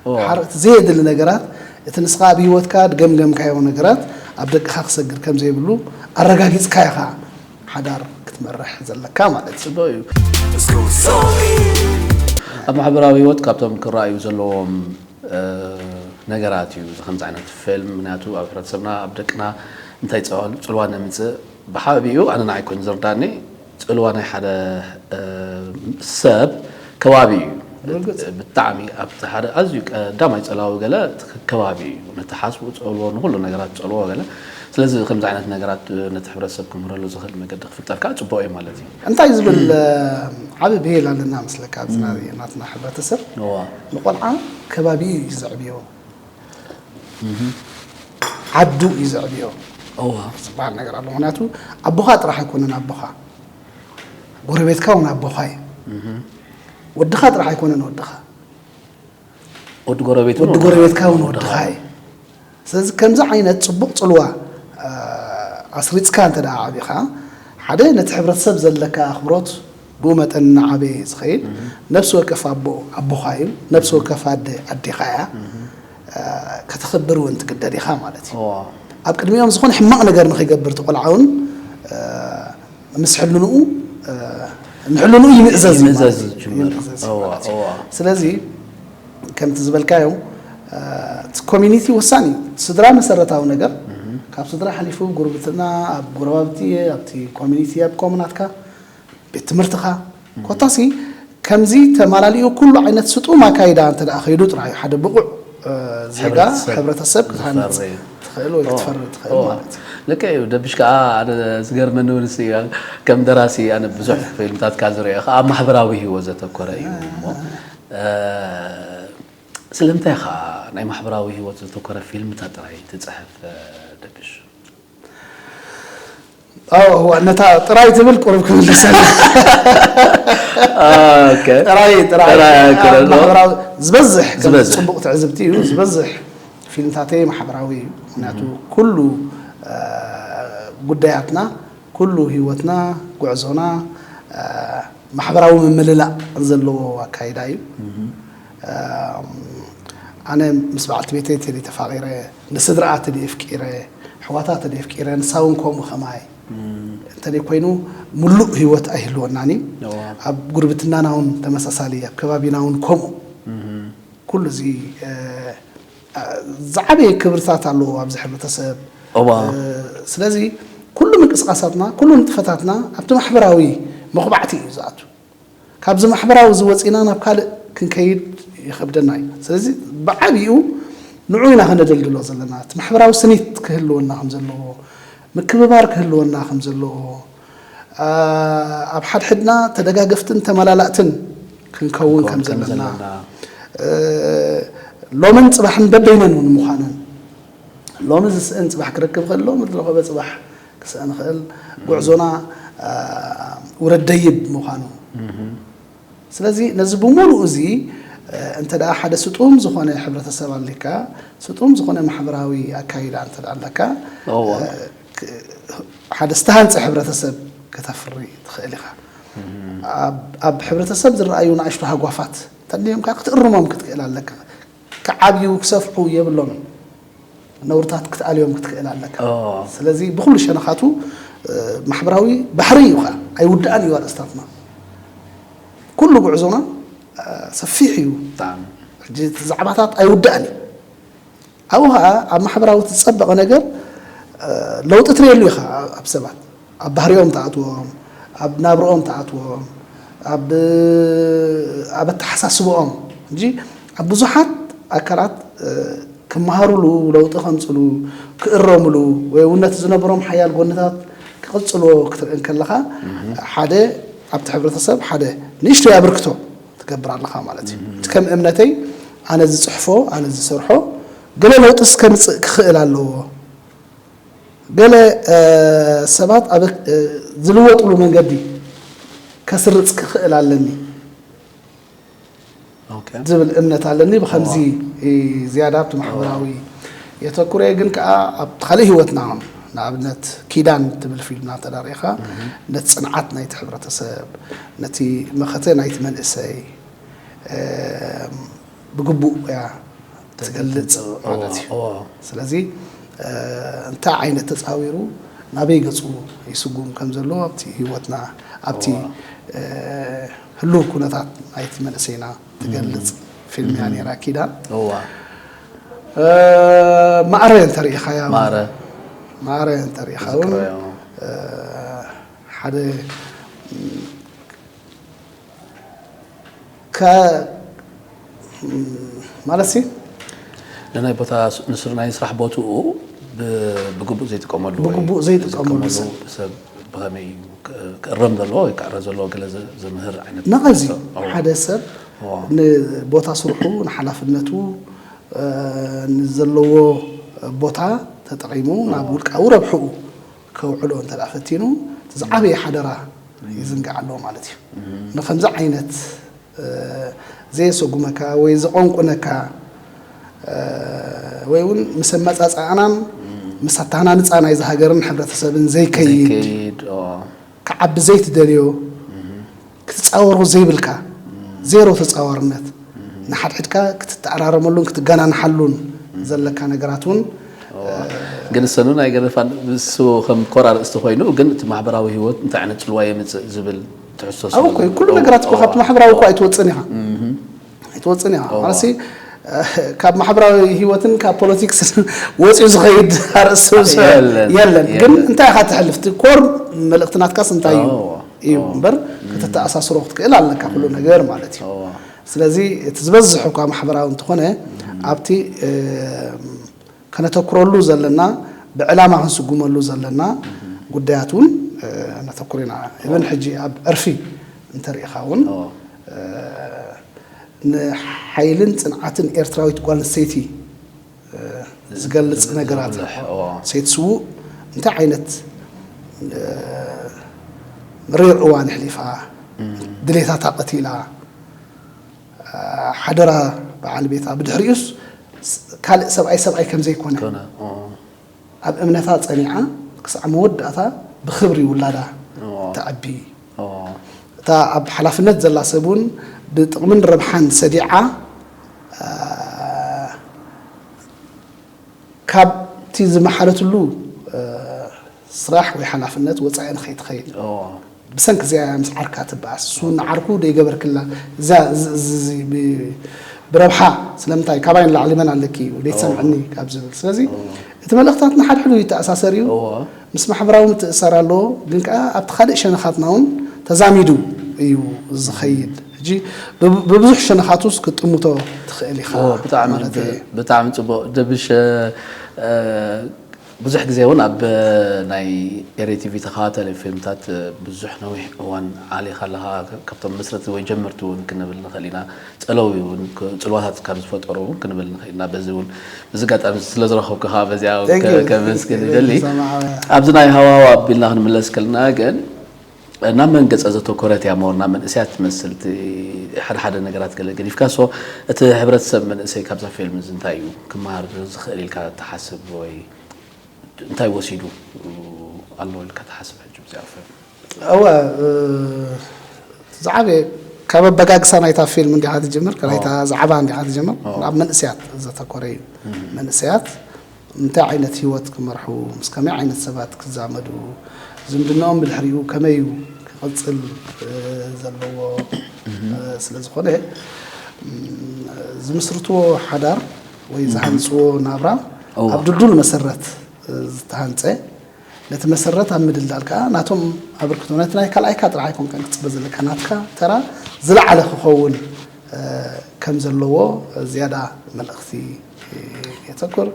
ኦ። ሓር-፣ እቲ ዘየድሊ ነገራት፣ እቲ ንስኻ ኣብ ህይወትካ ድገምገምካዮ ነገራት ኣብ ደቅኻ ክሰግር ከም ዘይብሉ ኣረጋጊጽካ ኢኻ ሓዳር ክትመርሕ ዘለካ ማለት እዩ። ጽቡቕ እዩ። ኣብ ማሕበራዊ ህይወት ካብቶም ክረኣዩ ዘለዎም፣ እ፣ ነገራት እዩ እዚ ከምዚ ዓይነት ፊልም። ምኽንያቱ ኣብ ሕብረተሰብና፣ ኣብ ደቅና እንታይ ጸዋል-፣ ጽልዋ ነምጽእ፣ ብሓቢኡ ኣነ ንዓይ ኮይኑ ዝርዳኒ ጽልዋ ናይ ሓደ፣ እ፣ ሰብ ከባቢ እዩ። ብርግጽ። ብጣዕሚ ኣብቲ ሓደ ኣዝዩ ቀዳማይ ጸላዊ ገለ እቲ ከባቢ እዩ። ነቲ ሓስቡ ጸልዎ፣ ንኹሉ ነገራት ጸልዎ ገለ። ስለዚ ከምዚ ዓይነት ነገራት ነቲ ሕብረተሰብ ክምህረሉ ዝኽእል መገዲ ክፍጠር ከኣ ጽቡቕ እዩ ማለት እዩ። እንታይ ዝብል፣ እ፣ ዓቢ ብሄል ኣለና መስለካ ኣብዚ እም። ናይ ናትና ሕብረተሰብ? እዋ። ንቆልዓ ከባቢ እዩ ዘዕብዮ። እህ። ዓዱ እዩ ዘዕብዮ ዝበሃል ነገር ኣሎ። ምክንያቱ ኣቦኻ ጥራሕ ኣይኮነን ኣቦኻ፣ ጎረቤትካ እውን ኣቦኻ እዩ። ወድኻ ጥራሕ ኣይኮነን ወድኻ፣ ወዲ ጎረቤት ወዲ ጎረቤትካ እውን ወድኻ እዩ። ስለዚ ከምዚ ዓይነት ፅቡቕ ፅልዋ ኣስሪፅካ እንተ ደኣ ዓቢኻ፣ ሓደ ነቲ ሕብረተሰብ ዘለካ ኣኽብሮት ብኡ መጠን እናዓበየ እዩ ዝኸይድ። ነፍሲ ወከፍ ኣቦ ኣቦኻ እዩ፣ ነፍሲ ወከፍ ኣደ ኣዴኻ እያ። ከተኽብር እውን ትግደድ ኢኻ ማለት እዩ። ኣብ ቅድሚኦም ዝኾነ ሕማቕ ነገር ንኸይገብር እቲ ቆልዓ እውን ምስ ሕልንኡ ንሕልንኡ ይምእዘዝ እዩ ማለት እዩ። ስለዚ ከምቲ ዝበልካዮ እቲ ኮሚኒቲ ወሳኒ እዩ። ስድራ መሰረታዊ ነገር፣ ካብ ስድራ ሓሊፉ ጉርብትና፣ ኣብ ጎረባብቲ፣ ኣብቲ ኮሚኒቲ፣ ኣብ ኮሙናትካ፣ ቤት ትምህርትኻ ኮታሲ ከምዚ ተማላሊኡ ኩሉ ዓይነት ስጡም ኣካይዳ እንተ ደኣ ከይዱ ጥራሕ እዩ ሓደ ብቑዕ ዜጋ፣ ሕብረተሰብ ክትሃንፅ ትኽእል ወይ ክትፈሪ ትኽእል ማለት እዩ። ልክዕ እዩ። ደብሽ ከዓ ኣነ ዝገርመኒ እውን እሱ እዩ። ከም ደራሲ ኣነ ብዙሕ ፊልምታትካ ዝሪኦ ከዓ ኣብ ማሕበራዊ ህይወት ዘተኮረ እዩ እሞ ስለምንታይ ኢኻ ናይ ማሕበራዊ ህይወት ዘተኮረ ፊልምታት ጥራይ ትፅሕፍ ደብሽ? ነታ ጥራይ ትብል ቁሩብ ክምልሰል ጥራይ ጥራይ ዝበዝሕ ጽቡቕ ትዕዝብቲ እዩ። ዝበዝሕ ፊልምታተይ ማሕበራዊ እዩ። ምክንያቱ ኩሉ ጉዳያትና፣ ኩሉ ህይወትና፣ ጉዕዞና ማሕበራዊ ምምልላእ ዘለዎ ኣካይዳ እዩ። ኣነ ምስ በዓልቲ ቤተይ ተደይ ተፋቒረ፣ ንስድራኣ ተደይ ኣፍቂረ፣ ኣሕዋታ ተደይ ኣፍቂረ፣ ንሳ እውን ከምኡ ከማይ እንተደይ ኮይኑ ምሉእ ህይወት ኣይህልወናን እዩ። ኣብ ጉርብትናና እውን ተመሳሳሊ፣ ኣብ ከባቢና እውን ከምኡ። ኩሉ እዚ ዝዓበየ ክብርታት ኣለዎ ኣብዚ ሕብረተሰብ። ስለዚ ኩሉ ምንቅስቃሳትና፣ ኩሉ ንጥፈታትና ኣብቲ ማሕበራዊ መኹባዕቲ እዩ ዝኣቱ። ካብዚ ማሕበራዊ እዚ ወፂና ናብ ካልእ ክንከይድ ይኸብደና እዩ። ስለዚ ብዓብይኡ ንዑ ኢና ከነደልድሎ ዘለና፣ እቲ ማሕበራዊ ስኒት ክህልወና ከም ዘለዎ፣ ምክብባር ክህልወና ከም ዘለዎ፣ ኣብ ሓድሕድና ተደጋገፍትን ተመላላእትን ክንከውን ከም ዘለና፣ ሎምን ፅባሕን በበይነን እውን ምዃነን፣ ሎሚ ዝስእን ፅባሕ ክረክብ ክእል፣ ሎሚ ዝረኸበ ፅባሕ ክስእን ይኽእል። ጉዕዞና ውረድ ደይብ ምዃኑ። ስለዚ ነዚ ብምሉኡ እዚ እንተ ደኣ ሓደ ስጡም ዝኾነ ሕብረተሰብ ኣሊካ፣ ስጡም ዝኾነ ማሕበራዊ ኣካይዳ እንተ ደኣ ኣለካ፣ ሓደ ዝተሃንፀ ሕብረተሰብ ከተፍሪ ትኽእል ኢኻ። ኣብ ሕብረተሰብ ዝረኣዩ ንኣሽቱ ሃጓፋት እንተድዮም ከዓ ክትእርሞም ክትክእል ኣለካ። ክዓብዩ ክሰፍሑ የብሎምን። ነውርታት ክትኣልዮም ክትክእል ኣለካ። ስለዚ ብኩሉ ሸነኻቱ ማሕበራዊ ባሕሪ እዩ ከዓ፣ ኣይውዳእን እዩ ኣርእስታትና። ኩሉ ጉዕዞና ሰፊሕ እዩ። ሕጂ እቲ ዛዕባታት ኣይውዳእን እዩ። ኣብኡ ከዓ ኣብ ማሕበራዊ እቲ ዝፀበቐ ነገር ለውጢ ትርእየሉ ኢኻ ኣብ ሰባት። ኣብ ባህሪኦም ትኣትዎም፣ ኣብ ናብርኦም ትኣትዎም፣ ኣብ ኣብ ኣተሓሳስብኦም እንጂ ኣብ ብዙሓት ኣካላት ክመሃሩሉ፣ ለውጢ ከምፅሉ፣ ክእረምሉ ወይ እውን ነቲ ዝነበሮም ሓያል ጎንታት ክቕፅልዎ ክትርኢ እንከለኻ ሓደ ኣብቲ ሕብረተሰብ ሓደ ንእሽቶይ ኣበርክቶ ትገብር ኣለኻ ማለት እዩ። እቲ ከም እምነተይ ኣነ ዝፅሕፎ ኣነ ዝሰርሖ ገለ ለውጢስ ከምፅእ ክኽእል ኣለዎ። ገለ ሰባት ኣብ ዝልወጥሉ መንገዲ ከስርጽ ክኽእል ኣለኒ ዝብል እምነት ኣለኒ። ብኸምዚ ዝያዳ ኣብቲ ማሕበራዊ የተኩረ ግን ከዓ ኣብቲ ካልእ ህይወትና ንኣብነት ኪዳን ትብል ፊልምና ተዳሪኻ ነቲ ጽንዓት ናይቲ ሕብረተሰብ ነቲ መኸተ ናይቲ መንእሰይ ብግቡእ እያ ትገልጽ ማለት እዩ። ስለዚ እንታይ ዓይነት ተጻዊሩ ናበይ ገጹ ይስጉም ከም ዘሎ ኣብቲ ህይወትና ኣብቲ ህሉው ኩነታት ናይቲ መንእሰይና ትገልጽ ፊልም እያ ነይራ ኪዳን። ማዕረ እንተሪኢኻያ ማዕረ እንተሪኢኻ እውን ሓደ ማለት ሲ ንናይ ቦታ ንስር ናይ ስራሕ ቦትኡ ብግቡእ ዘይጥቀመሉ ብግቡእ ዘይጥቀመሉ ሰብ ሰብ ብኸመይ ክእረም ዘለዎ ወይ ክዕረ ዘለዎ ገለ ዘምህር ዓይነት ነቐዚ ሓደ ሰብ ንቦታ ስርሑ ንሓላፍነቱ ንዘለዎ ቦታ ተጠቒሙ ናብ ውልቃዊ ረብሕኡ ከውዕሎ እንተ ደኣ ፈቲኑ፣ እቲ ዝዓበየ ሓደራ ይዝንጋዕ ኣሎ ማለት እዩ። ንከምዚ ዓይነት፣ እ፣ ዘየሰጉመካ ወይ ዘቐንቁነካ፣ እ፣ ወይ እውን ምስ ኣመጻጽኣናን ምስ ኣተሃናንጻ ናይዚ ሃገርን ሕብረተሰብን ዘይከይድ፣ ዘይከይድ፣ ኦ። ክዓቢ ዘይትደልዮ፣ ክትጻወሮ ዘይብልካ፣ ዜሮ ተጻዋርነት፣ ንሓድሕድካ ክትተኣራረመሉን ክትገናንሓሉን ዘለካ ነገራት እውን፣ ኦ። ግን ሰኑን ኣይገደፋን፣ ንሱ ከም ኮር ኣርእስቲ ኮይኑ፣ ግን እቲ ማሕበራዊ ህይወት እንታይ ዓይነት ጽልዋ የምጽእ ዝብል ትሕዝቶ ኣብኡ እኮ እዩ። ስለ ኩሉ ነገራት እኮ ካብቲ ማሕበራዊ እኮ ኣይትወጽእን ኢኻ። ኣይትወጽእን ኢኻ። እዋ። ማለትሲ፣ ካብ ማሕበራዊ ህይወትን ካብ ፖለቲክስን ወጺኡ ዝኸይድ ኣርእስቲ የለን። የለን። ግን የለን። እንታይ ኢኻ ተሕልፍ? እቲ ኮር መልእኽቲ ናትካስ እንታይ እዩ? እዋ። እዩ እዋ። እምበር፣ እም። ክትተኣሳስሮ ክትክእል ኣለካ ኩሉ እም። ነገር ማለት እዩ። እዋ። ስለዚ እቲ ዝበዝሕ እኳ ማሕበራዊ እንተኾነ፣ እም። ኣብቲ፣ እ፣ ከነተኩረሉ ዘለና፣ ብዕላማ ክንስጉመሉ ዘለና እም። ጉዳያት እውን፣ እ፣ ነተኩር ኢና። እዋ። ኢቨን ሕጂ ኣብ ዕርፊ እንተሪኢኻ እውን፣ እዋ። እ፣ ንሓይልን ጽንዓትን ኤርትራዊት ጓል ኣንስተይቲ፣ እ፣ ዝገልጽ ነገራት። ዝብልሕ፣ እዎ። ሰይቲ ስዉእ እንታይ ዓይነት፣ እ፣ መሪር እዋን ኣሕሊፋ፣ እም። ድሌታታ ቀቲላ፣ እ፣ ሓደራ በዓል ቤታ፣ ብድሕሪኡስ ስ-፣ ካልእ ሰብኣይ ሰብኣይ ከም ዘይኮነ። ኮነ፣ እዎ። ኣብ እምነታ ጸኒዓ ክሳዕ መወዳእታ ብኽብሪ ውላዳ እዎ። ተዕቢ። እዎ። እታ ኣብ ሓላፍነት ዘላ ሰብ እውን ብጥቕምን ረብሓን ሰዲዓ፣ ኣ፣ ካብቲ ዝመሓለትሉ፣ እ፣ ስራሕ ወይ ሓላፍነት ወጻኢ ንኸይትኸይድ። እዎ። ብሰንኪ እዚኣ ምስ ዓርካ ትበኣስ። እሱ ንዓርኩ ደይገበርክላ፣ እዛ፣ እዚ፣ እዚ፣ እዚ ብ-፣ ብረብሓ ስለምንታይ ካባይ ንላዕሊ መን ኣለኪ እዩ፣ ደይትሰምዕኒ እዎ። ካብ ዝብል። ስለዚ እዎ። እቲ መልእኽታት ንሓድሕዱ ይተኣሳሰር እዩ። እዎ። ምስ ማሕበራዊ ምትእስሳር ኣለዎ፣ ግን ከኣ ኣብቲ ካልእ ሸነኻትና እውን ተዛሚዱ እዩ ዝኸይድ። ሕጂ ብብ-፣ ብብዙሕ ሸነኻቱስ ክትጥምቶ ትኽእል ኢኻ እዎ፣ ብጣዕሚ ማለት ብ-፣ እዩ። ብጣዕሚ ጽቡቕ። ደብሽ፣ እ፣ ብዙሕ ግዜ እውን ኣብ ናይ ኤሪ ቲቪ ተኸታታሊ ፊልምታት ብዙሕ ነዊሕ እዋን ዓሊኻ ኣለኻ። ካብቶም መስረቲ ወይ ጀመርቲ እውን ክንብል ንኽእል ኢና። ጸለዊ እውን ክ-፣ ጽልዋታት ካብ ዝፈጠሩ እውን ክንብል ንኽእል ኢና። በዚ እውን፣ በዚ ኣጋጣሚ ስለ ዝረኸብኩኻ በዚኣ እውን Thank ከ-፣ you, ከመስግን thank you, ይደሊ። Thank you so much። ኣብዚ ናይ ሃዋህው ኣቢልና ክንምለስ ከለና ግን ናብ መን ገጸ ዘተኮረት እያ ሞር ናብ መንእሰያት ትመስል እቲ ሓደ ሓደ ነገራት ገለ ገዲፍካ። ሶ እቲ ሕብረተሰብ መንእሰይ ካብዛ ፊልም እዚ እንታይ እዩ ክመሃር ዝኽእል ኢልካ ትሓስብ ወይ እንታይ ወሲዱ ኣሎ ኢልካ ትሓስብ ሕጂ ብዚኣ ፊልም? እወ፣ እ፣ ዝዓበየ ካብ ኣበጋግሳ ናይታ ፊልም እንዲኻ ትጅምር፣ ናይታ ኦ። ዛዕባ እንዲኻ ትጅምር፣ ኦ። ናብ መንእሰያት ዘተኮረ እዩ። እም። መንእሰያት እንታይ ዓይነት ህይወት ክመርሑ፣ ምስ ከመይ ዓይነት ሰባት ክዛመዱ፣ ዝምድናኦም ብድሕሪኡ ከመይ እዩ ክቕጽል፣ እ፣ ዘለዎ፣ እም። እ፣ ስለ ዝኾነ፣ እም፣ ዝምስርትዎ ሓዳር ወይ እም። ዝሃንጽዎ ናብራ እዋ። ኣብ ድልዱል መሰረት፣ እ፣ ዝተሃንጸ፣ ነቲ መሰረት ኣብ ምድልዳል ከኣ ናቶም ኣበርክቶ፣ ነቲ ናይ ካልኣይካ ጥራሕ ኣይኮንካን ክትጽበ ዘለካ፣ ናትካ ተራ ዝለዓለ ክኸውን፣ እ፣ ከም ዘለዎ ዝያዳ መልእኽቲ፣ እ፣ የተኩር።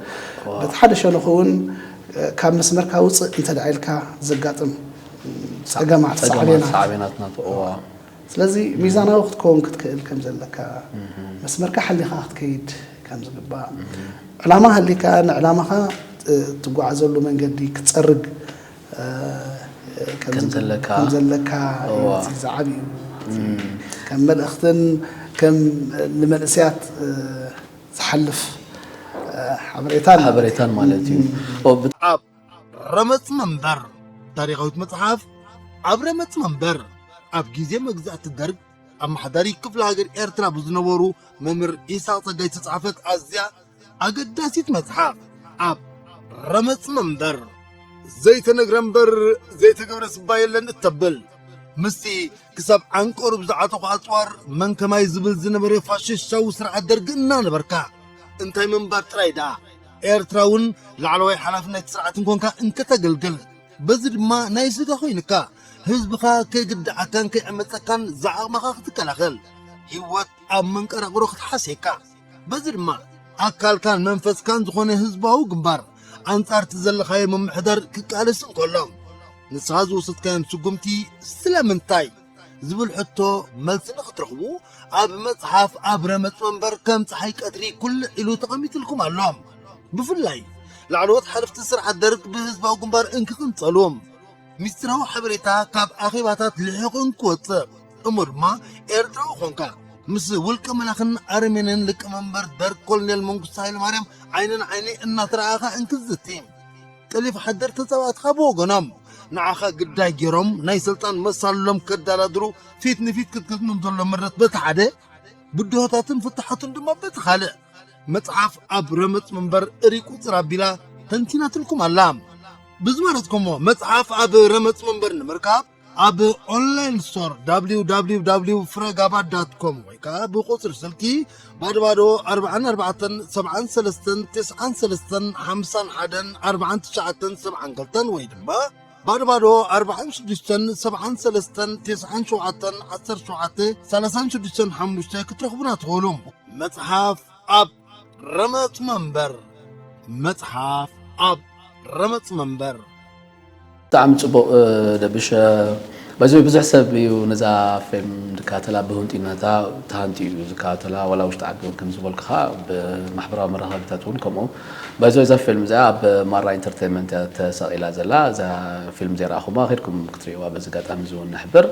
ዋው። በቲ ሓደ ሸነኹ እውን፣ እ፣ ካብ መስመርካ ውጽእ እንተ ደኣ ኢልካ ዘጋጥም፣ እ፣ ጸገማት፣ ጸገማት፣ ሳዕቤናት። ሳዕቤናት ናቱ፣ እዋ። ስለዚ ሚዛናዊ ክትከውን ክትክእል ከም ዘለካ፣ እህ። መስመርካ ሓሊኻ ክትከይድ ከም ዝግባእ፣ እህ። ዕላማ ሃሊካ ንዕላማኻ ት-፣ ትጓዓዘሉ መንገዲ ክትጸርግ፣ እ፣ ከም ከም ዝግ-፣ ዘለካ። ከም ዘለካ እዩ እዋ። እቲ ዝዓቢ እዩ። እቲ እም። ከም መልእኽትን ከም ንመንእሰያት፣ እ፣ ዝሓልፍ፣ እ፣ ሓበሬታን ማለት እዩ። ሓበሬታን ማለት እዩ። እም። ኦ፣ ብት-፣ ኣብ ረመጽ መንበር፣ ታሪኻዊት መጽሓፍ ኣብ ረመጽ መንበር፣ ኣብ ግዜ መግዛእቲ ደርግ ኣመሓዳሪ ክፍለ ሃገር ኤርትራ ብዝነበሩ መምህር ኢሳቕ ጸጋይ ዝተጻሕፈት ኣዝያ ኣገዳሲት መጽሓፍ ኣብ ረመጽ መንበር። ዘይተነግረ እምበር ዘይተገብረ ስባ የለን እተብል፣ ምስቲ ክሳብ ዓንቀሩ ብዝዓጠቑ ኣጽዋር መን ከማይ ዝብል ዝነበረ ፋሽስታዊ ስርዓት ደርጊ እናነበርካ፣ እንታይ ምንባር ጥራይ ደኣ፣ ኤርትራ እውን ላዕለዋይ ሓላፍነት ስርዓት እንኮንካ እንከተገልግል፣ በዚ ድማ ናይ ስጋ ኮይንካ፣ ህዝብኻ ከይግድዓካን ከይዕመጸካን ዝዓቕምኻ ክትከላኸል፣ ህይወት ኣብ መንቀራቕሮ ክትሓስየካ፣ በዚ ድማ ኣካልካን መንፈስካን ዝኾነ ህዝባዊ ግንባር ኣንጻር እቲ ዘለኻዮ ምምሕዳር ክቃለስ እንከሎ፣ ንስኻ ዝወሰድካዮም ስጉምቲ ስለምንታይ ዝብል ሕቶ መልሲ ንኽትረኽቡ፣ ኣብ መጽሓፍ ኣብ ረመጽ መንበር ከም ጸሓይ ቀትሪ ኩልዕ ኢሉ ተቐሚጥልኩም ኣሎ። ብፍላይ ላዕለዎት ሓለፍቲ ስርዓት ደርግ ብህዝባዊ ግንባር እንክቕንጸሉ፣ ሚስጥራዊ ሓበሬታ ካብ ኣኼባታት ልሒቑ እንክወጽእ፣ እሞ ድማ ኤርትራዊ ኾንካ ምስ ውልቀ መላኽን ኣረሜንን ሊቀመንበር ደርግ ኮሎኔል መንግስቱ ሃይለማርያም ዓይኒ ንዓይኒ እናተረኣኻ እንክዝቲ፣ ጠሊፍ ሓደር ተጻባእትኻ ብወገኖም ንዓኻ ግዳይ ገይሮም ናይ ስልጣን መሳልሎም ከዳላድሩ ፊት ንፊት ክትገጥሞም ዘሎ ምረት በቲ ሓደ፣ ብድሆታትን ፍትሓቱን ድማ በቲ ካልእ፣ መጽሓፍ ኣብ ረመጽ መንበር ሪቁ ጽር ኣቢላ ተንቲናትልኩም ኣላ። ብዚ ማለትኩሞ መጽሓፍ ኣብ ረመጽ መንበር ንምርካብ ኣብ ኦንላይን ስቶር www ፍረጋባ ዳት ኮም ወይ ከዓ ብቁጽሪ ስልኪ ባዶ ባዶ ኣርባዓን ኣርባዕተን ሰብዓን ሰለስተን ትስዓን ሰለስተን ሓምሳን ሓደን ኣርባዓን ትሽዓተን ሰብዓን ክልተን ወይ ድማ ባዶ ባዶ ኣርባዓን ሽዱሽተን ሰብዓን ሰለስተን ትስዓን ሸውዓተን ዓሰርተ ሸውዓተ ሰላሳን ሽዱሽተን ሓሙሽተ ክትረኽቡና ትኽእሉ። መጽሓፍ ኣብ ረመጽ መንበር። መጽሓፍ ኣብ ረመጽ መንበር። ብጣዕሚ ጽቡቕ፣ እ፣ ደብሽ፣ እ፣ በዚ ብዙሕ ሰብ እዩ ነዛ ፊልም ዝከታተላ ብህንጡይነታ ተሃንጥዩ እዩ ዝከታተላ፣ ዋላ ውሽጢ ዓዲ እውን ከም ዝበልኩኻ ብማሕበራዊ መራኸቢታት እውን ከምኡ። በዚ እዛ ፊልም እዚኣ ኣብ ማራ ኢንተርቴይንመንት እያ ተሰቒላ ዘላ። እዛ ፊልም እዚኣ ረኣኹማ፣ ከድኩም ክትርእይዋ በዚ ኣጋጣሚ እዚ እውን ንሕብር።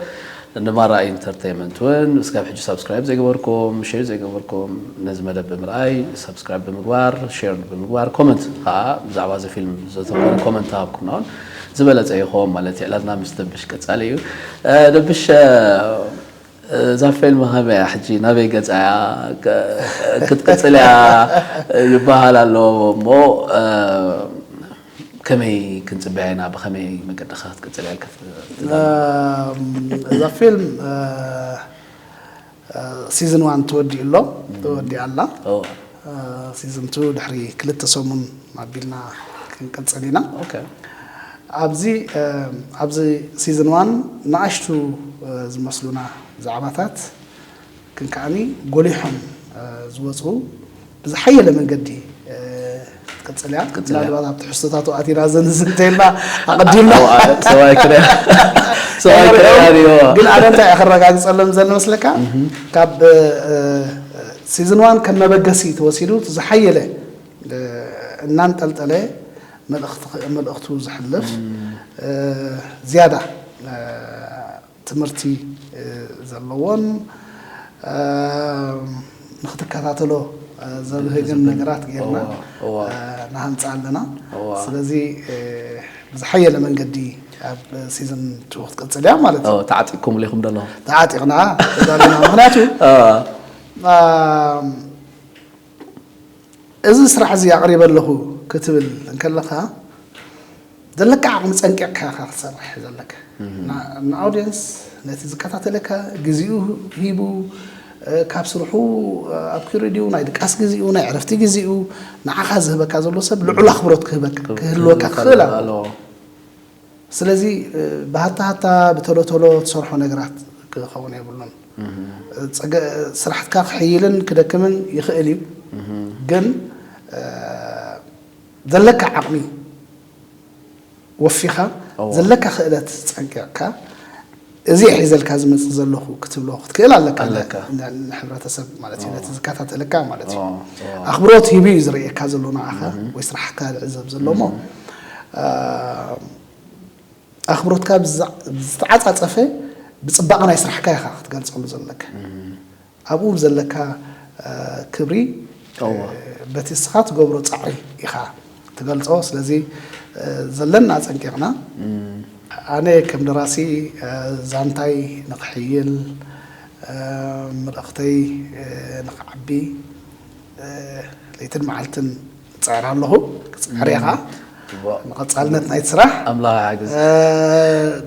ንማራ ኢንተርቴይንመንት እውን እስካብ ሕጂ ሳብስክራይብ ዘይገበርኩም፣ ሼር ዘይገበርኩም፣ ነዚ መደብ ብምርኣይ ሳብስክራይብ ብምግባር፣ ሼር ብምግባር፣ ኮመንት ከዓ ብዛዕባ እዚ ፊልም ዘተኮረ ኮመንት ሃብኩምና እውን ዝበለጸ ይኸውን ማለት እዩ። ዕላልና ምስ ደብሽ ቀጻሊ እዩ። እ፣ ደብሽ፣ እ፣ እዛ ፊልም ከመይ እያ ሕጂ? ናበይ ገጻ እያ? ከ-፣ ክትቅጽል እያ ይበሃል ኣሎ እሞ፣ እ፣ ከመይ ክንጽበያ ኢና? ብኸመይ መገዲ ኸ ክትቅጽል እያ ኢልካ ት-፣ ትደሊ? እም፣ እዛ ፊልም፣ እ፣ እ፣ ሲዝን ዋን ተወዲኡ ኣሎ፣ ተወዲኣ ኣላ። ኦ። እ፣ ሲዝን ቱ ድሕሪ ክልተ ሰሙን ኣቢልና ክንቅጽል ኢና። ኦኬ። ኣብዚ፣ እ፣ ኣብዚ ሲዝን ዋን ንኣሽቱ፣ እ፣ ዝመስሉና ዛዕባታት ግን ከዓኒ ጎሊሖም፣ እ፣ ዝወፁ ብዝሓየለ መንገዲ፣ እ፣ ክትቅፅል እያ። ክትቅፅል እያ። ምናልባት ኣብ ትሕዝቶታቱ ኣቲና ዘንዝንተልና ኣቐዲምና። ኣዋ፣ ሰብኣይ ክረ-፣ ሰብኣይ ኣይነበረን። ክረኣን እዮ። ግን ኣነ እንታይ እየ ከረጋግፀሎም ዘለ መስለካ? እህ። ካብ፣ እ፣ ሲዝን ዋን ከም መበገሲ ተወሲዱ እቲ ዝሓየለ፣ እ፣ እናንጠልጠለ መልእኽቲ-፣ መልእኽቱ ዝሕልፍ፣ እም። እ፣ ዝያዳ፣ እ፣ ትምህርቲ፣ እ፣ ዘለዎን፣ እ፣ ንኽትከታተሎ፣ እ፣ ዘብህግን ድልድል። ነገራት ጌርና፣ እዋ፣ እዋ። እ፣ ንሃንጻ ኣለና። እዋ። ስለዚ፣ እ፣ ብዝሓየለ መንገዲ ኣብ ሲዝን ቱ ክትቅጽል እያ ማለት እዩ። እዋ፣ ተዓጢቕኩምሉ ኢኹም ደለኹም። ተዓጢቕና፣ ተዳሊና። ምኽንያቱ፣ እዋ። እ፣ እዚ ስራሕ እዚ ኣቕሪበ ኣለኹ ክትብል እንከለኻ፣ ዘለካ ዓቕሚ ጸንቂቕካ ኢኻ ክትሰርሕ ዘለካ። እህ። ና-፣ ንኣውድየንስ፣ ነቲ ዝከታተለካ፣ ግዜኡ ሂቡ፣ እ፣ ካብ ስርሑ፣ እ፣ ኣብኪሩ ድዩ፣ ናይ ድቃስ ግዜኡ፣ ናይ ዕረፍቲ ግዜኡ፣ ንዓኻ ዝህበካ ዘሎ ሰብ ልዑል ኣኽብሮት ክህበካ፣ ክህልወካ ክህልወካ ክኽእል ኣለዎ። ኣለዎ። ስለዚ፣ እ፣ ብሃታ ሃታ ብቶሎ ቶሎ ትሰርሖ ነገራት ክኸውን የብሉን። እህ። ጸገ-፣ ስራሕትካ ክሕይልን ክደክምን ይኽእል እዩ። እህ። ግን፣ እ፣ ዘለካ ዓቕሚ ወፊኻ፣ እዎ። ዘለካ ክእለት ጸንቂቕካ፣ እዚ ሒዘልካ ዝመጽእ ዘለኹ ክትብሎ ክትክእል ኣለካ። ኣለካ። ን-፣ ንሕብረተሰብ ማለት እዩ፣ እዎ። ነቲ ዝከታተለካ ማለት እዩ። እዎ፣ እዎ። ኣኽብሮት ሂቡ እዩ ዝርእየካ ዘሎ ንዓኻ፣ እህ። ወይ ስራሕካ ዝዕዘብ ዘሎ እሞ፣ እህ። እ፣ ኣኽብሮትካ ብዛ-፣ ብዝተዓጻጸፈ ብጽባቐ ናይ ስራሕካ ኢኻ ክትገልጸሉ ዘለካ። እም። ኣብኡ ዘለካ፣ እ፣ ክብሪ፣ እወ። እ፣ በቲ ንስኻ ትገብሮ ጻዕሪ ኢኻ ትገልጾ። ስለዚ፣ እ፣ ዘለና ጸንቂቕና። እም። ኣነ ከም ደራሲ፣ እ፣ ዛንታይ ንኽሕይል፣ እ፣ መልእኽተይ፣ እ፣ ንኽዓቢ፣ እ፣ ለይትን መዓልትን እጽዕር ኣለኹ፣ ክጽዕር እየ ኸዓ። ጽቡቕ። ንቐጻልነት ናይቲ ስራሕ፣ ኣምላኽ ይሓግዝ። እ፣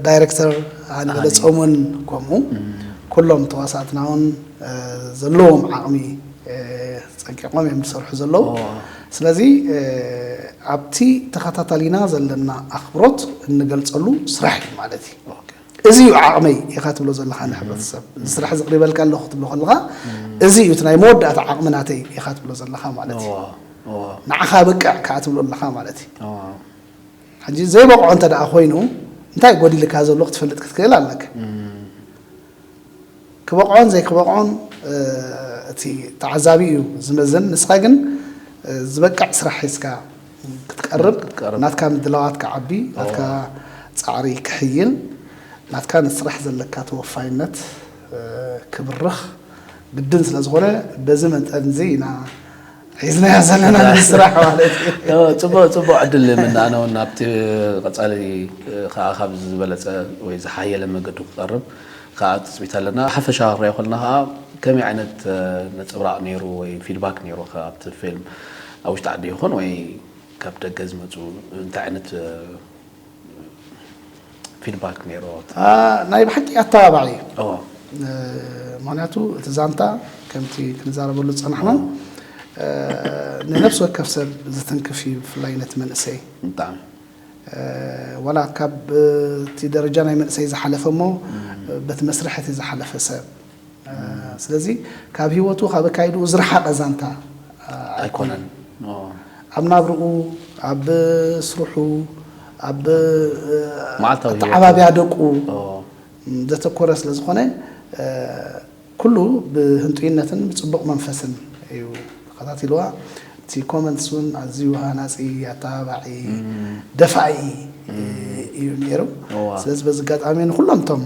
ዳይሬክተር ሃኒ ኣሃኒ። በለጾምን ከምኡ፣ እም። ኩሎም ተዋሳእትና እውን፣ እ፣ ዘለዎም ዓቕሚ፣ እ፣ ጸንቂቖም እዮም ዝሰርሑ ዘለዉ። ኦ። ስለዚ፣ እ፣ ኣብቲ ተኸታታሊና ዘለና ኣኽብሮት እንገልጸሉ ስራሕ እዩ ማለት እዩ። ኦኬ። እዚ እዩ ዓቕመይ ኢኻ ትብሎ ዘለኻ ንሕብረተሰብ። እዚ ስራሕ እዚ ኣቕሪበልካ ኣለኹ ክትብሎ ከለኻ፣ እዚ እዩ እቲ ናይ መወዳእታ ዓቕሚ ናተይ ኢኻ ትብሎ ዘለኻ ማለት እዩ። እዋ፣ እዋ። ንዓኻ በቅዕ ከኣ ትብሎ ኣለኻ ማለት እዩ። እዋ። ሕጂ ዘይበቕዖ እንተ ደኣ ኮይኑ፣ እንታይ ጎዲልካ ዘሎ ክትፈልጥ ክትክእል ኣለካ። እም። ክበቕዖን ዘይክበቕዖን፣ እ፣ እቲ ተዓዛቢ እዩ ዝመዝን። ንስኻ ግን፣ እ፣ ዝበቅዕ ስራሕ ሒዝካ ክትቀርብ ናትካ ምድላዋት ክዓቢ፣ ናትካ ጻዕሪ ክሕይል፣ ናትካ ንስራሕ ዘለካ ተወፋይነት ክብርኽ ግድን ስለ ዝኾነ፣ በዚ መጠን እዚ ኢና ሒዝናዮ ዘለና ንስራሕ ማለት እዩ። ጽቡቅ ጽቡቅ ዕድል ምናነውን ኣብቲ ቀጻሊ ከዓ ካብ ዝበለጸ ወይ ዝሓየለ መገዱ ክቐርብ ከዓ ትፅቢት ኣለና። ሓፈሻ ክሪኦ ከለና ከዓ ከመይ ዓይነት ነፅብራቅ ነይሩ ወይ ፊድባክ ነይሩ ኣብቲ ፊልም ኣብ ውሽጢ ዓዲ ይኹን ወይ ካብ ደገ ዝመፁ እንታይ ዓይነት ፊድባክ ነይሩ? ናይ ብሓቂ ኣተባባዒ እዩ። ምክንያቱ እቲ ዛንታ ከምቲ ክንዛረበሉ ዝፀናሕና ንነብሲ ወከፍ ሰብ ዝትንክፍ እዩ፣ ብፍላይ ነቲ መንእሰይ። ብጣዕሚ ዋላ ካብ እቲ ደረጃ ናይ መንእሰይ ዝሓለፈ እሞ በቲ መስርሕ እቲ ዝሓለፈ ሰብ ስለዚ ካብ ህይወቱ ካብ ኣካይድኡ ዝረሓቐ ዛንታ ኣይኮነን። ኣብ ናብርኡ፣ ኣብ ስርሑ፣ ኣብ መዓልታዊ ህይወቱ። ኣተዓባብያ ደቁ ዘተኮረ ስለ ዝኾነ ኩሉ ብህንጡይነትን ብፅቡቕ መንፈስን እዩ ተኸታቲልዋ። እቲ ኮመንትስ እውን ኣዝዩ ሃናፂ፣ ኣተባባዒ፣ ደፋኢ እዩ ነይሩ። እዋ። ስለዚ በዚ ኣጋጣሚ ንኩሎም እቶም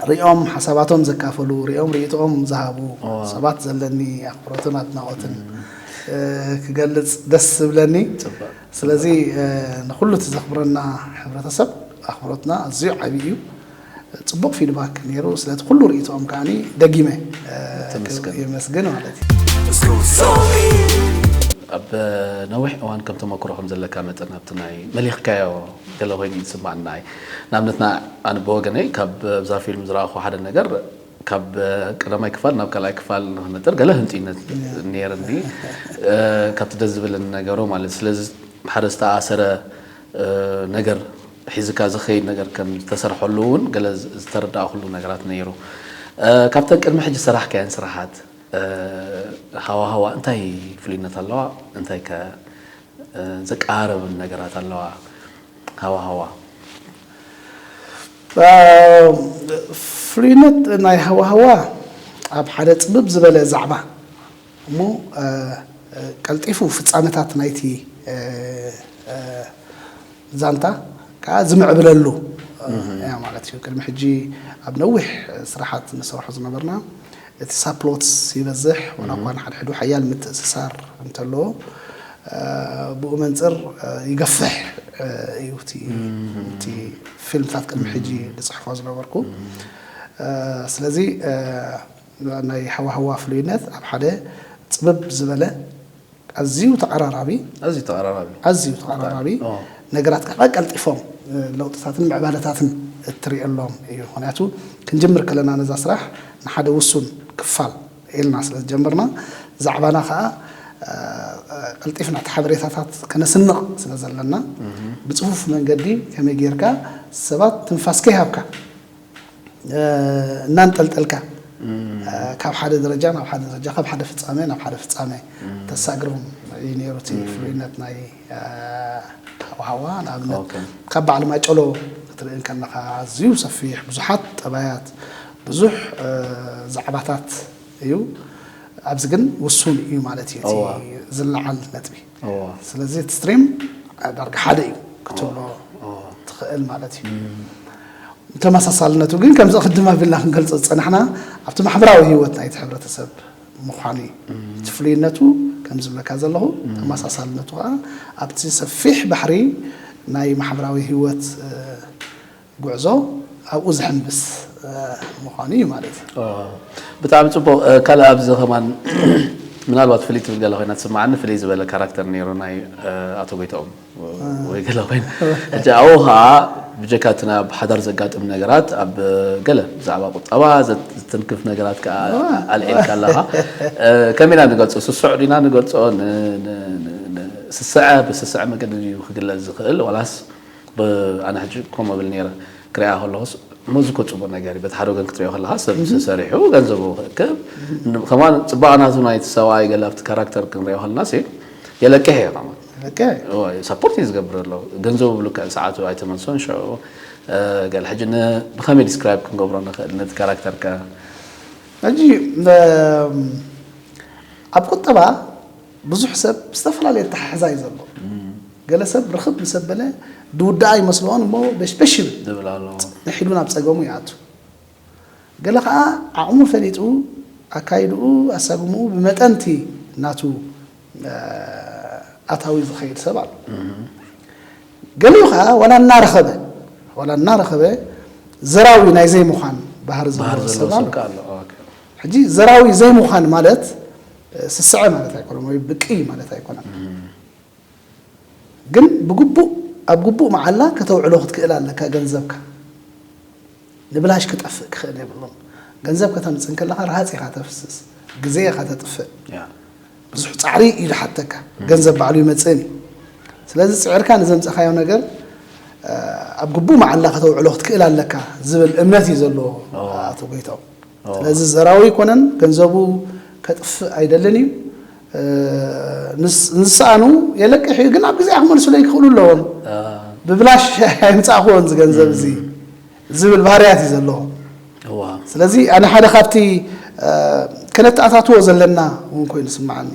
ሪኦም ሓሳባቶም ዘካፈሉ፣ ሪኦም ርእይቶኦም ዝሃቡ ሰባት ዘለኒ ኣኽብሮትን ኣድናቖትን ክገልጽ ደስ ዝብለኒ። ጽቡቕ። ስለዚ ንኹሉ እቲ ዘኽብረና ሕብረተሰብ ኣኽብሮትና ኣዝዩ ዓብዪ እዩ። ጽቡቕ ፊድባክ ነይሩ። ስለቲ ኩሉ ርእይቶኦም ከዓኒ ደጊመ ተመስገን። የመስግን ማለት እዩ። ኣብ ነዊሕ እዋን ከም ተመክሮ ከም ዘለካ መጠን ኣብቲ ናይ መሊኽካዮ ገለ ኮይኑ እዩ ዝስማዓኒ። ንኣብነት ና- ኣነ ብወገነይ ካብ ኣብዛ ፊልም ዝረኣኹ ሓደ ነገር ካብ ቀዳማይ ክፋል ናብ ካልኣይ ክፋል ንክነጥር ገለ ህንጥይነት ነይርኒ። ካብቲ ደስ ዝብለኒ ነገሩ ማለት ስለዚ ሓደ ዝተኣሰረ ነገር ሒዝካ ዝኸይድ ነገር ከም ዝተሰርሐሉ እውን ገለ ዝተረዳእኩሉ ነገራት ነይሩ። ካብተን ቅድሚ ሕጂ ዝሰራሕካየን ስራሓት ሃዋሃዋ እንታይ ፍሉይነት ኣለዋ? እንታይ ከ ዘቀራርብ ነገራት ኣለዋ ሃዋሃዋ? ፍሉይነት ናይ ሃዋሃዋ ኣብ ሓደ ፅብብ ዝበለ ዛዕባ እሞ ቀልጢፉ ፍፃመታት ናይቲ ዛንታ ከዓ ዝምዕብለሉ እያ ማለት እዩ። ቅድሚ ሕጂ ኣብ ነዊሕ ስራሓት ንሰርሖ ዝነበርና እቲ ሳፕሎትስ ይበዝሕ፣ ዋላ እኳ ንሓድሕዱ ሓያል ምትእስሳር እንተለዎ ብኡ መንፅር ይገፍሕ እዩ እቲ ፊልምታት ቅድሚ ሕጂ ዝፅሕፎ ዝነበርኩ። ስለዚ ናይ ሃዋህዋ ፍሉይነት ኣብ ሓደ ፅብብ ዝበለ ኣዝዩ ተቐራራቢ ኣዝዩ ተቐራራቢ ኣዝዩ ተቐራራቢ ነገራት ከዓ ቀልጢፎም ለውጥታትን ምዕባለታትን እትሪእሎም እዩ። ምክንያቱ ክንጅምር ከለና ነዛ ስራሕ ንሓደ ውሱን ክፋል ኢልና ስለ ዝጀመርና ዛዕባና ከዓ ቀልጢፍና እቲ ሓበሬታታት ከነስንቕ ስለ ዘለና ብፅፉፍ መንገዲ ከመይ ጌርካ ሰባት ትንፋስ ከይሃብካ እናንጠልጠልካ ካብ ሓደ ደረጃ ናብ ሓደ ደረጃ ካብ ሓደ ፍፃመ ናብ ሓደ ፍፃመ ተሳግሮም እዩ ነይሩ እቲ ፍሉይነት ናይ ሃዋሃዋ። ንኣብነት ካብ በዓል ማጨሎ ክትርኢ እንከለኻ ኣዝዩ ሰፊሕ ብዙሓት ጠባያት ብዙሕ ዛዕባታት እዩ። ኣብዚ ግን ውሱን እዩ ማለት እዩ እቲ ዝለዓል ነጥቢ። ስለዚ እቲ ስትሪም ዳርጋ ሓደ እዩ ክትብሎ ትኽእል ማለት እዩ። ተመሳሳልነቱ ግን ከምዚ ቅድም ኣቢልና ክንገልፆ ዝፀናሕና ኣብቲ ማሕበራዊ ህይወት ናይቲ ሕብረተሰብ ምዃኑ እዩ። እቲ ፍሉይነቱ ከም ዝብለካ ዘለኹ ተመሳሳልነቱ ከዓ ኣብቲ ሰፊሕ ባሕሪ ናይ ማሕበራዊ ህይወት ጉዕዞ ኣብኡ ዝሕምብስ ምዃኑ እዩ ማለት እዩ። ብጣዕሚ ፅቡቕ። ካልእ ኣብዚ ከማን ምናልባት ፍልይ ትብል ገለ ኮይና ትስማዓኒ ፍልይ ዝበለ ካራክተር ነይሩ ናይ ኣቶ ጎይታኦም ወይ ገለ ኮይና ሕጂ ኣብኡ ከዓ ብጀካ እቲ ናብ ሓዳር ዘጋጥም ነገራት ኣብ ገለ ብዛዕባ ቁጠባ ዘትንክፍ ነገራት ከዓ ኣልዒልካ ኣለኻ። ከመይ ኢና ንገልፆ? ስሱዕ ዲና ንገልፆ? ስስዐ ብስስዐ መገዲ ድዩ ክግለፅ ዝኽእል ዋላስ ኣነ ሕጂ ከምኡ ብል ነይረ ክሪኣ ከለኹስ እሞ እዚ እኮ ፅቡቅ ነገር እዩ በቲ ሓደ ወገን ክትሪኦ ከለካ ሰብ ሰሪሑ ገንዘቡ ክእክብ ከማን ፅባቀ ናቱ ናይቲ ሰብኣይ ገለ ኣብቲ ካራክተር ክንሪኦ ከለና ሲ የለቅሕ እዩ ከማን ልክዕ ሳፖርት እዩ ዝገብር ኣሎ ገንዘቡ ብልክዕ ሰዓቱ ኣይተመልሶን ሽዑ ገለ ሕጂ ብከመይ ዲስክራይብ ክንገብሮ ንክእል ነቲ ካራክተር ከ ሕጂ ኣብ ቁጠባ ብዙሕ ሰብ ዝተፈላለየ ኣተሓሕዛ እዩ ዘሎ። ገለ ሰብ ርኽብ ምስ ኣበለ ድውዳኣ ይመስልዎን እሞ በሽበሽ ይብል። ዝብል ኣሎ። ንሒዱ ናብ ጸገሙ ይኣቱ። ገለ ኸዓ ዓቕሙ ፈሊጡ ኣካይድኡ ኣሳጉምኡ ብመጠንቲ ናቱ ኣታዊ ዝኸይድ ሰብ ኣሎ። ገሊኡ ኸዓ ዋላ እናረኸበ ዋላ እናረኸበ ዘራዊ ናይ ዘይምዃን ባህሪ ባህር ዘለዎ ዘለዎ ሰብ ሰብ ኣሎ። ከ ኣሎ። ኦኬ። ሕጂ ዘራዊ ዘይምዃን ማለት ስስዐ ማለት ኣይኮነን ወይ ብቂ ማለት ኣይኮነን። ግን ብግቡእ ኣብ ግቡእ መዓላ ከተውዕሎ ክትክእል ኣለካ። ገንዘብካ ንብላሽ ክጠፍእ ክኽእል የብሉን። ገንዘብ ከተምፅእ እንከለኻ ረሃፅ ኢኻ ተፍስስ፣ ግዜ ኢኻ ተጥፍእ። ያ ብዙሕ ፃዕሪ እዩ ዝሓተካ። ገንዘብ ባዕሉ ይመፅእን እዩ። ስለዚ ፅዕርካ ንዘምፀኻዮ ነገር ኣብ ግቡእ መዓላ ከተውዕሎ ክትክእል ኣለካ ዝብል እምነት እዩ ዘለዎ ኣቶ ጎይታው። ስለዚ ዘራዊ ኣይኮነን፣ ገንዘቡ ከጥፍእ ኣይደልን እዩ። ንስኣኑ የለቅሕ እዩ፣ ግን ኣብ ግዜ ክመልሱለይ ክኽእሉ ኣለዎም። ብብላሽ ኣይምፃእክዎን ዝገንዘብ እዚ ዝብል ባህርያት እዩ ዘለዎ። ስለዚ ኣነ ሓደ ካብቲ ከነተኣታትዎ ዘለና እውን ኮይኑ ስምዓኒ።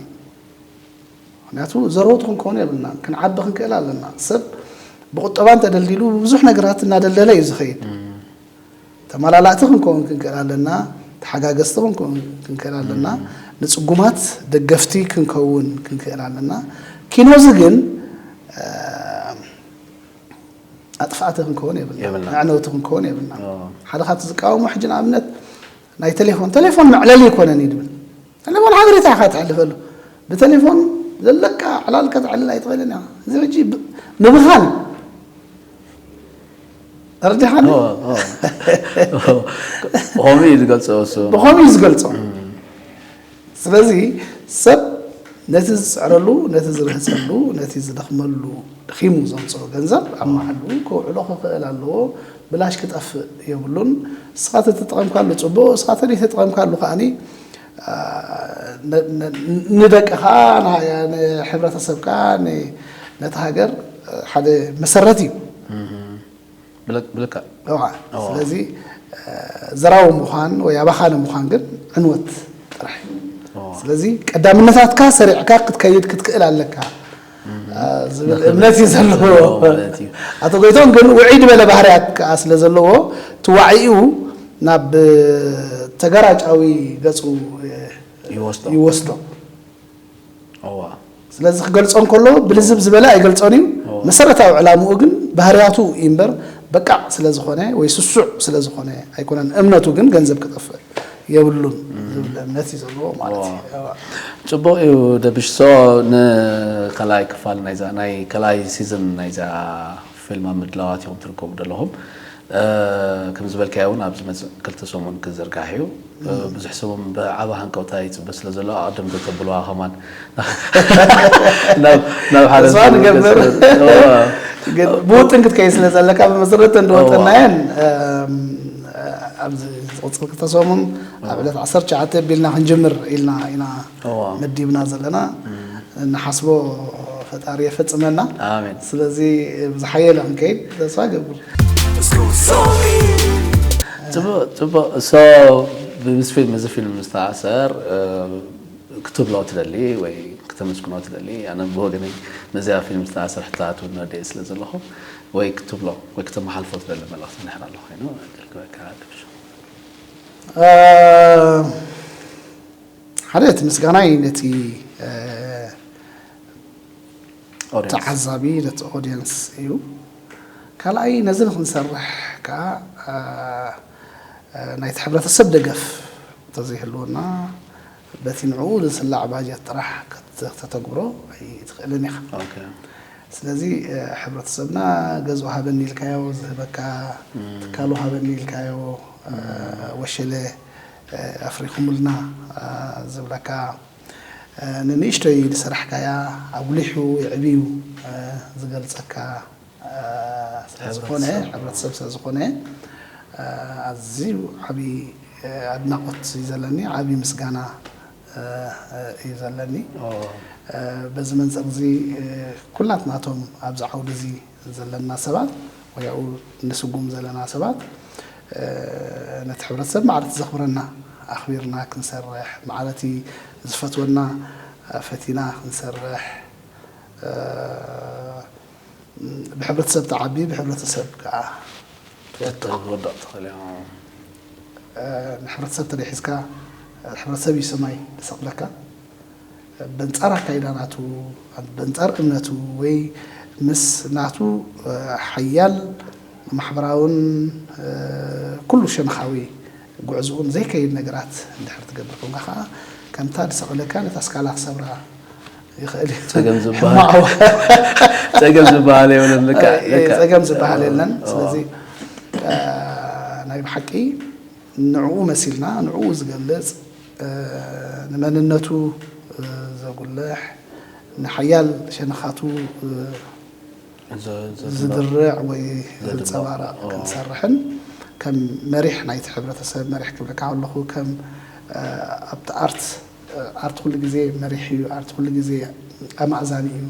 ምክንያቱ ዘረውቲ ክንከውን የብልና፣ ክንዓቢ ክንክእል ኣለና። ሰብ ብቁጠባ እንተደልዲሉ ብዙሕ ነገራት እናደልደለ እዩ ዝኸይድ። ተመላላእቲ ክንከውን ክንክእል ኣለና፣ ተሓጋገዝቲ ክንከውን ክንክእል ኣለና፣ ንፅጉማት ደገፍቲ ክንከውን ክንክእል ኣለና። ኪኖዚ ግን ኣጥፋእቲ ክንከውን የብልና፣ መዕነውቲ ክንከውን የብልና። ሓደ ካብቲ ዝቃወሞ ሕጂ ንኣብነት ናይ ቴሌፎን ቴሌፎን መዕለሊ ኣይኮነን እዩ ድብል። ቴሌፎን ሓበሬታ ኢኻ ትሕልፈሉ። ብቴሌፎን ዘለካ ዕላል ከተዕልል ኣይትኽእልን ኢኻ። እዚ ሕጂ ምብኻን ተረዲኻኒ። ከምኡ እዩ ዝገልፆ እሱ። ብኸምኡ እዩ ዝገልፆ። ስለዚ ሰብ ነቲ ዝፅዕረሉ፣ ነቲ ዝርህፀሉ፣ ነቲ ዝደኽመሉ፣ ደኺሙ ዘምፅኦ ገንዘብ ኣብ መዓሉ ከውዕሎ ክኽእል ኣለዎ። ብላሽ ክጠፍእ የብሉን። ንስኻ ተተጠቐምካሉ ፅቡቕ፣ ንስኻ ተዘይተጠቐምካሉ ከዓኒ ንደቅኻ፣ ንሕብረተሰብካ፣ ነቲ ሃገር ሓደ መሰረት እዩ። ብልክዕ። ስለዚ ዘራዊ ምዃን ወይ ኣባኻኒ ምዃን ግን ዕንወት ጥራሕ እዩ። ስለዚ ቀዳምነታትካ ሰሪዕካ ክትከይድ ክትክእል ኣለካ ዝብል እምነት እዩ ዘለዎ። ኣቶ ጎይቶም ግን ውዕይ ዝበለ ባህርያት ከዓ ስለ ዘለዎ፣ እቲ ዋዕይኡ ናብ ተጋራጫዊ ገፁ ይወስዶ። ስለዚ ክገልፆ እንከሎ ብልዝብ ዝበለ ኣይገልፆን እዩ። መሰረታዊ ዕላምኡ ግን ባህርያቱ እዩ እምበር በቃዕ ስለ ዝኾነ ወይ ስሱዕ ስለ ዝኾነ ኣይኮነን። እምነቱ ግን ገንዘብ ክጠፍእ የብሉን ዝብል እምነት እዩ ዘለዎ ማለት እዩ። ፅቡቕ እዩ ደብሽ። ሶ ንከላይ ክፋል ናይዛ ናይ ከላይ ሲዝን ናይዛ ፊልም ኣብ ምድላዋት ኢኹም ትርከቡ ዘለኹም። ከም ዝበልካዮ እውን ኣብ ዝመፅእ ክልተ ሰሙን ክዝርጋሕ እዩ። ብዙሕ ሰብ እውን ብዓቢ ሃንቀውታ ይፅበ ስለ ዘሎ ኣቐድም ተብልዋ ከማን ናብ ሓደ ንገብር። ግን ብውጥን ክትከይ ስለ ዘለካ ብመሰረት እንደወጠናየን ኣብዚ ዝቕፅል ክልተ ሰሙን ኣብ ዕለት ዓሰርተ ትሽዓተ ቢልና ክንጅምር ኢልና ኢና መዲብና ዘለና። ንሓስቦ ፈጣሪ የፈፅመና። ኣሜን። ስለዚ ብዝሓየለ ክንከይድ ተስፋ ገብር። ፅቡቅ ፅቡቅ። እሶ ምስ ፊልም እዚ ፊልም ዝተኣሰር ክትብሎ ትደሊ ወይ ክተመስግኖ ትደሊ? ኣነ ብወገነይ ነዚኣ ፊልም ዝተኣሰር ሕታት እውን ወዲኤ ስለ ዘለኹ ወይ ክትብሎ ወይ ክተመሓልፎ ትደሊ መልእኽቲ እንድሕር ኣሎ ኮይኑ ክረክበካ። ሓደ እቲ ምስጋናይ ነቲ ተዓዛቢ ነቲ ኦድየንስ እዩ። ካልኣይ ነዚ ንክንሰርሕ ከዓ ናይቲ ሕብረተሰብ ደገፍ እንተዘይህልወና በቲ ንዕኡ ዝስላዕ ባጀት ጥራሕ ከተተግብሮ ኣይትኽእልን ኢኻ። ስለዚ ሕብረተሰብና ገዝኡ ሃበኒ ኢልካዮ ዝህበካ፣ ትካሉ ሃበኒ ኢልካዮ ወሸለ ኣፍሪኹምልና ዝብለካ፣ ንንእሽቶይ ዝሰራሕካያ ኣጉሊሑ የዕብዩ ዝገልፀካ ስለዝኾነ፣ ሕብረተሰብ ስለዝኾነ ኣዝዩ ዓብዪ ኣድናቖት እዩ ዘለኒ፣ ዓብዪ ምስጋና እዩ ዘለኒ። በዚ መንፅር እዚ ኩላትናቶም ኣብዚ ዓውዲ እዚ ዘለና ሰባት ወይ ኣብኡ ንስጉም ዘለና ሰባት ነቲ ሕብረተሰብ ማዕረ እቲ ዘኽብረና ኣኽቢርና ክንሰርሕ፣ ማዕረ እቲ ዝፈትወና ፈቲና ክንሰርሕ፣ ብሕብረተሰብ ትዓቢ፣ ብሕብረተሰብ ከዓ ክትወድቕ ትኽእል እያ። ንሕብረተሰብ ተደይ ሒዝካ፣ ሕብረተሰብ እዩ ሰማይ ዝሰቕለካ። በንጻር ኣካይዳ ናቱ፣ በንጻር እምነቱ ወይ ምስ ናቱ ሓያል ማሕበራውን ኩሉ ሸነኻዊ ጉዕዝኡን ዘይከይድ ነገራት እንድሕር ትገብር ኮንካ ከዓ ከምታ ዝሰቐለካ ነታ ስካላ ክሰብራ ይኽእል እዩ። ጸገም ዝበሃል የብለን። ልክዕ፣ ልክዕ። ጸገም ዝበሃል የለን። ስለዚ ናይ ብሓቂ ንዕኡ መሲልና፣ ንዕኡ ዝገልጽ፣ ንመንነቱ ዘጉልሕ፣ ንሓያል ሸነኻቱ ዝድርዕ ወይ ዘንጸባርቕ ክንሰርሕን ከም መሪሕ ናይቲ ሕብረተሰብ መሪሕ ክብለካ ከለኹ ከም ኣብቲ ኣርት ኣርት ኩሉ ግዜ መሪሕ እዩ። ኣርት ኩሉ ግዜ ኣማእዛኒ እዩ።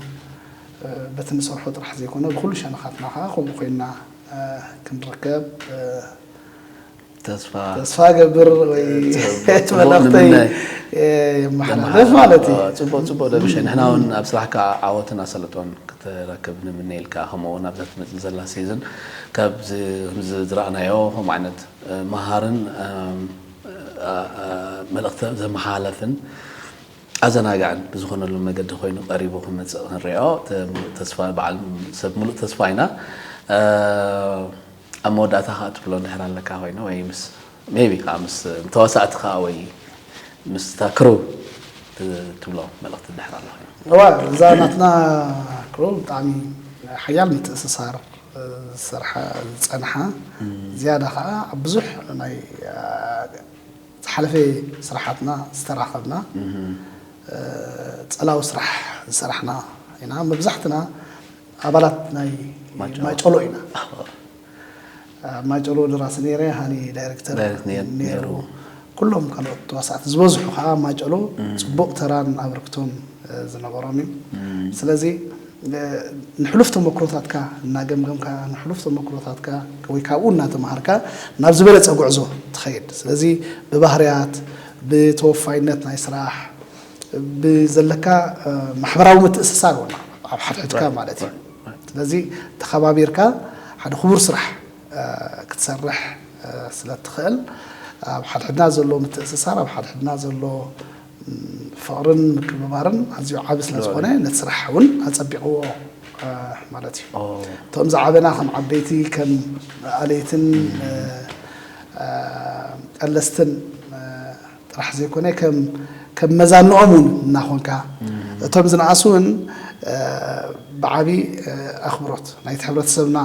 በቲ ንሰርሖ ጥራሕ ዘይኮነ ብኩሉ ሸነኻትና ከዓ ከምኡ ኮይና ክንርከብ ተስፋ ተስፋ ገብር ወይ እቲ መልእኽተይ የመሓላልፍ ማለት እዩ። ጽቡቅ ጽቡቅ ደብሸ ንሕና እውን ኣብ ስራሕካ ዓወትን ኣሰልጦን ክትረክብ ንምነየልካ ከምኡ እውን ኣብዛ ትመፅእ ዘላ ሲዝን ካብ ዝረኣናዮ ከምኡ ዓይነት መሃርን መልእኽቲ ዘመሓላለፍን ኣዘናጋዕን ብዝኾነሉ መገዲ ኮይኑ ቀሪቡ ክመፅእ ክንሪኦ ተስፋ በዓል ሰብ ሙሉእ ተስፋ ኢና። ኣብ መወዳእታ ከዓ ትብሎ እንድሕር ኣለካ ኮይኑ ወይ ምስ maybe ከዓ ምስ ተዋሳእቲ ከዓ ወይ ምስ እታ ክሩ ትብሎ መልእኽቲ እንድሕር ኣሎ ኮይኑ እዋ እዛ ናትና ክሩ ብጣዕሚ ሓያል ምትእስሳር ዝሰርሓ ዝፀንሓ ዝያዳ ከዓ ኣብ ብዙሕ ናይ ዝሓለፈ ስራሓትና ዝተራኸብና ፀላዊ ስራሕ ዝሰራሕና ኢና። መብዛሕትና ኣባላት ናይ ማጨሎ ኢና። ኣብ ማጨሎ ደራሲ ነይረ፣ ሃኒ ዳይሬክተር ነይሩ። ኩሎም ካልኦት ተዋሳእቲ ዝበዝሑ ከዓ ኣብ ማጨሎ ፅቡቕ ተራን ኣበርክቶን ዝነበሮም እዩ። ስለዚ ንሕሉፍ ተመክሮታትካ እናገምገምካ ንሕሉፍ ተመክሮታትካ ወይ ካብኡ እናተምሃርካ ናብ ዝበለፀ ጉዕዞ ትኸይድ። ስለዚ ብባህርያት፣ ብተወፋይነት ናይ ስራሕ፣ ብዘለካ ማሕበራዊ ምትእስሳር እውን ኣብ ሓድሕድካ ማለት እዩ። ስለዚ ተኸባቢርካ ሓደ ክቡር ስራሕ ክትሰርሕ ስለ እትኽእል ኣብ ሓድሕድና ዘሎ ምትእስሳር ኣብ ሓድሕድና ዘሎ ፍቕርን ምክብባርን ኣዝዩ ዓቢ ስለ ዝኾነ ነቲ ስራሕ እውን ኣጸቢቕዎ ማለት እዩ። እቶም ዝዓበና ከም ዓበይቲ ከም ኣለይትን ቀለስትን ጥራሕ ዘይኮነ ከም መዛንኦም እውን እናኾንካ እቶም ዝነኣሱ እውን ብዓቢ ኣኽብሮት ናይቲ ሕብረተሰብና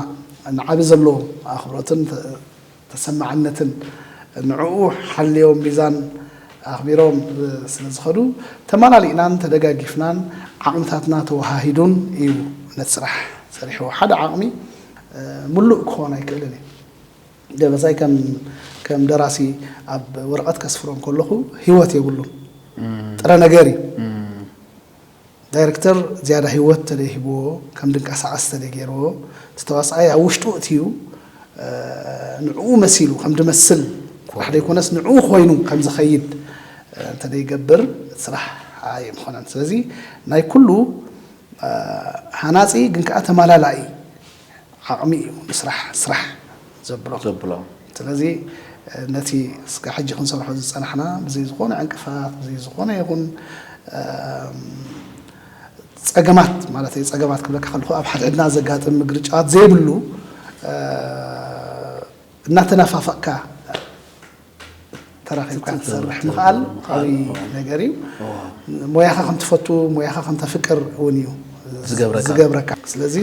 ንዓቢ ዘለዎም ኣኽብሮትን ተሰማዕነትን ንዕኡ ሓልዮም ሚዛን ኣኽቢሮም ስለ ዝኸዱ ተመላሊእናን ተደጋጊፍናን ዓቕምታትና ተወሃሂዱን እዩ ነቲ ስራሕ ሰሪሕዎ። ሓደ ዓቕሚ ሙሉእ ክኾን ኣይክእልን እዩ። ደበሳይ ከም ከም ደራሲ ኣብ ወረቐት ከስፍሮ እንከለኹ ህይወት የብሉን። ጥረ ነገር እዩ። ዳይረክተር ዝያዳ ህይወት ተደይ ሂብዎ ከም ድንቀሳቐስ ተደይ ገይርዎ እቲ ተዋሳኣይ ኣብ ውሽጡ እትዩ ንዕኡ መሲሉ ከም ድመስል ጥራሕ ደይኮነስ ንዕኡ ኮይኑ ከም ዝኸይድ እንተደይገብር እቲ ስራሕ ኣይምኾነን። ስለዚ ናይ ኩሉ ሃናፂ ግን ከዓ ተማላላኢ ዓቕሚ እዩ ንስራሕ ስራሕ ዘብሎ። ዘብሎ። ስለዚ ነቲ እስከ ሕጂ ክንሰርሖ ዝፀናሕና ብዘይ ዝኾነ ዕንቅፋት ብዘይ ዝኾነ ይኹን ፀገማት ማለት እዩ። ፀገማት ክብለካ ከለኹ ኣብ ሓድሕድና ዘጋጥም ምግርጫዋት ዘይብሉ እናተነፋፈቕካ ተራኺብካ ክትሰርሕ ምኽኣል ዓብዪ ነገር እዩ። ሞያኻ ከም ትፈቱ ሞያኻ ከም ተፍቅር እውን እዩ ዝገብረካ። ስለዚ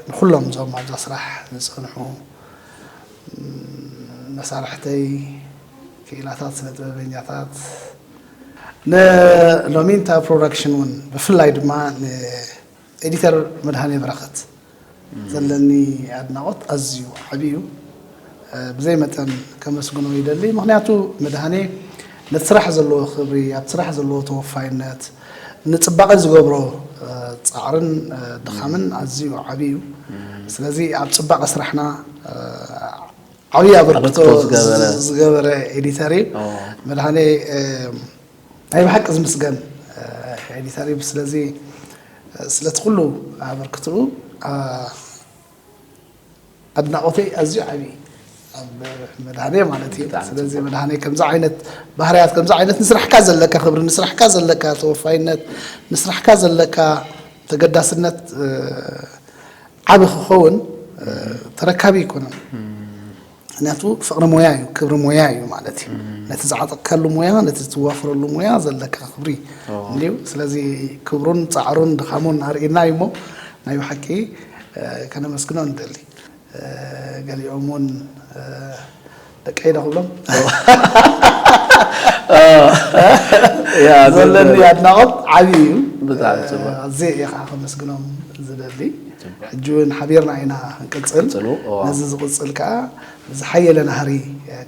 ንኹሎም እዞም ኣብዛ ስራሕ ዝፀንሑ መሳርሕተይ፣ ክኢላታት ስነ ጥበበኛታት፣ ንሎሚንታ ፕሮዳክሽን እውን ብፍላይ ድማ ንኤዲተር መድሃኔ በረኸት ዘለኒ ኣድናቖት ኣዝዩ ዓቢ እዩ። ብዘይ መጠን ከመስግኖ ይደሊ። ምኽንያቱ መድሃኔ ነቲ ስራሕ ዘለዎ ክብሪ፣ ኣብቲ ስራሕ ዘለዎ ተወፋይነት፣ ንፅባቐ ዝገብሮ ፃዕርን ድኻምን ኣዝዩ ዓቢ እዩ። ስለዚ ኣብ ፅባቐ ስራሕና ዓብዪ ኣበርክቶ ዝገበረ ኤዲተር እዩ። መድሃኔ ናይ ብሓቂ ዝምስገን ኤዲተር እዩ። ስለዚ ስለቲ ኩሉ ኣበርክትኡ ኣድናቖተይ ኣዝዩ ዓብዪ ኣብ መድሃኔ ማለት እዩ። ስለዚ መድሃኔ ከምዚ ዓይነት ባህርያት ከምዚ ዓይነት ንስራሕካ ዘለካ ክብሪ ንስራሕካ ዘለካ ተወፋይነት ንስራሕካ ዘለካ ተገዳስነት ዓቢ ክኸውን ተረካቢ ኣይኮነን። ምክንያቱ ፍቕሪ ሞያ እዩ፣ ክብሪ ሞያ እዩ ማለት እዩ። ነቲ ዝዓጠቕካሉ ሞያ፣ ነቲ ዝዋፍረሉ ሞያ ዘለካ ክብሪ እንድዩ። ስለዚ ክብሩን ፃዕሩን ድኻሙን ኣርእና እዩ እሞ ናይ ብሓቂ ከነመስግኖ ንደሊ። ገሊኦም እውን ደቀይ ዶ ክብሎም ዘለኒ ኣድናቖት ዓብዪ እዩ። ኣዘ እየ ከዓ ከመስግኖም ዝደሊ። ሕጂ እውን ሓቢርና ኢና ክንቅፅል። ነዚ ዝቕፅል ከዓ ብዝሓየለ ናህሪ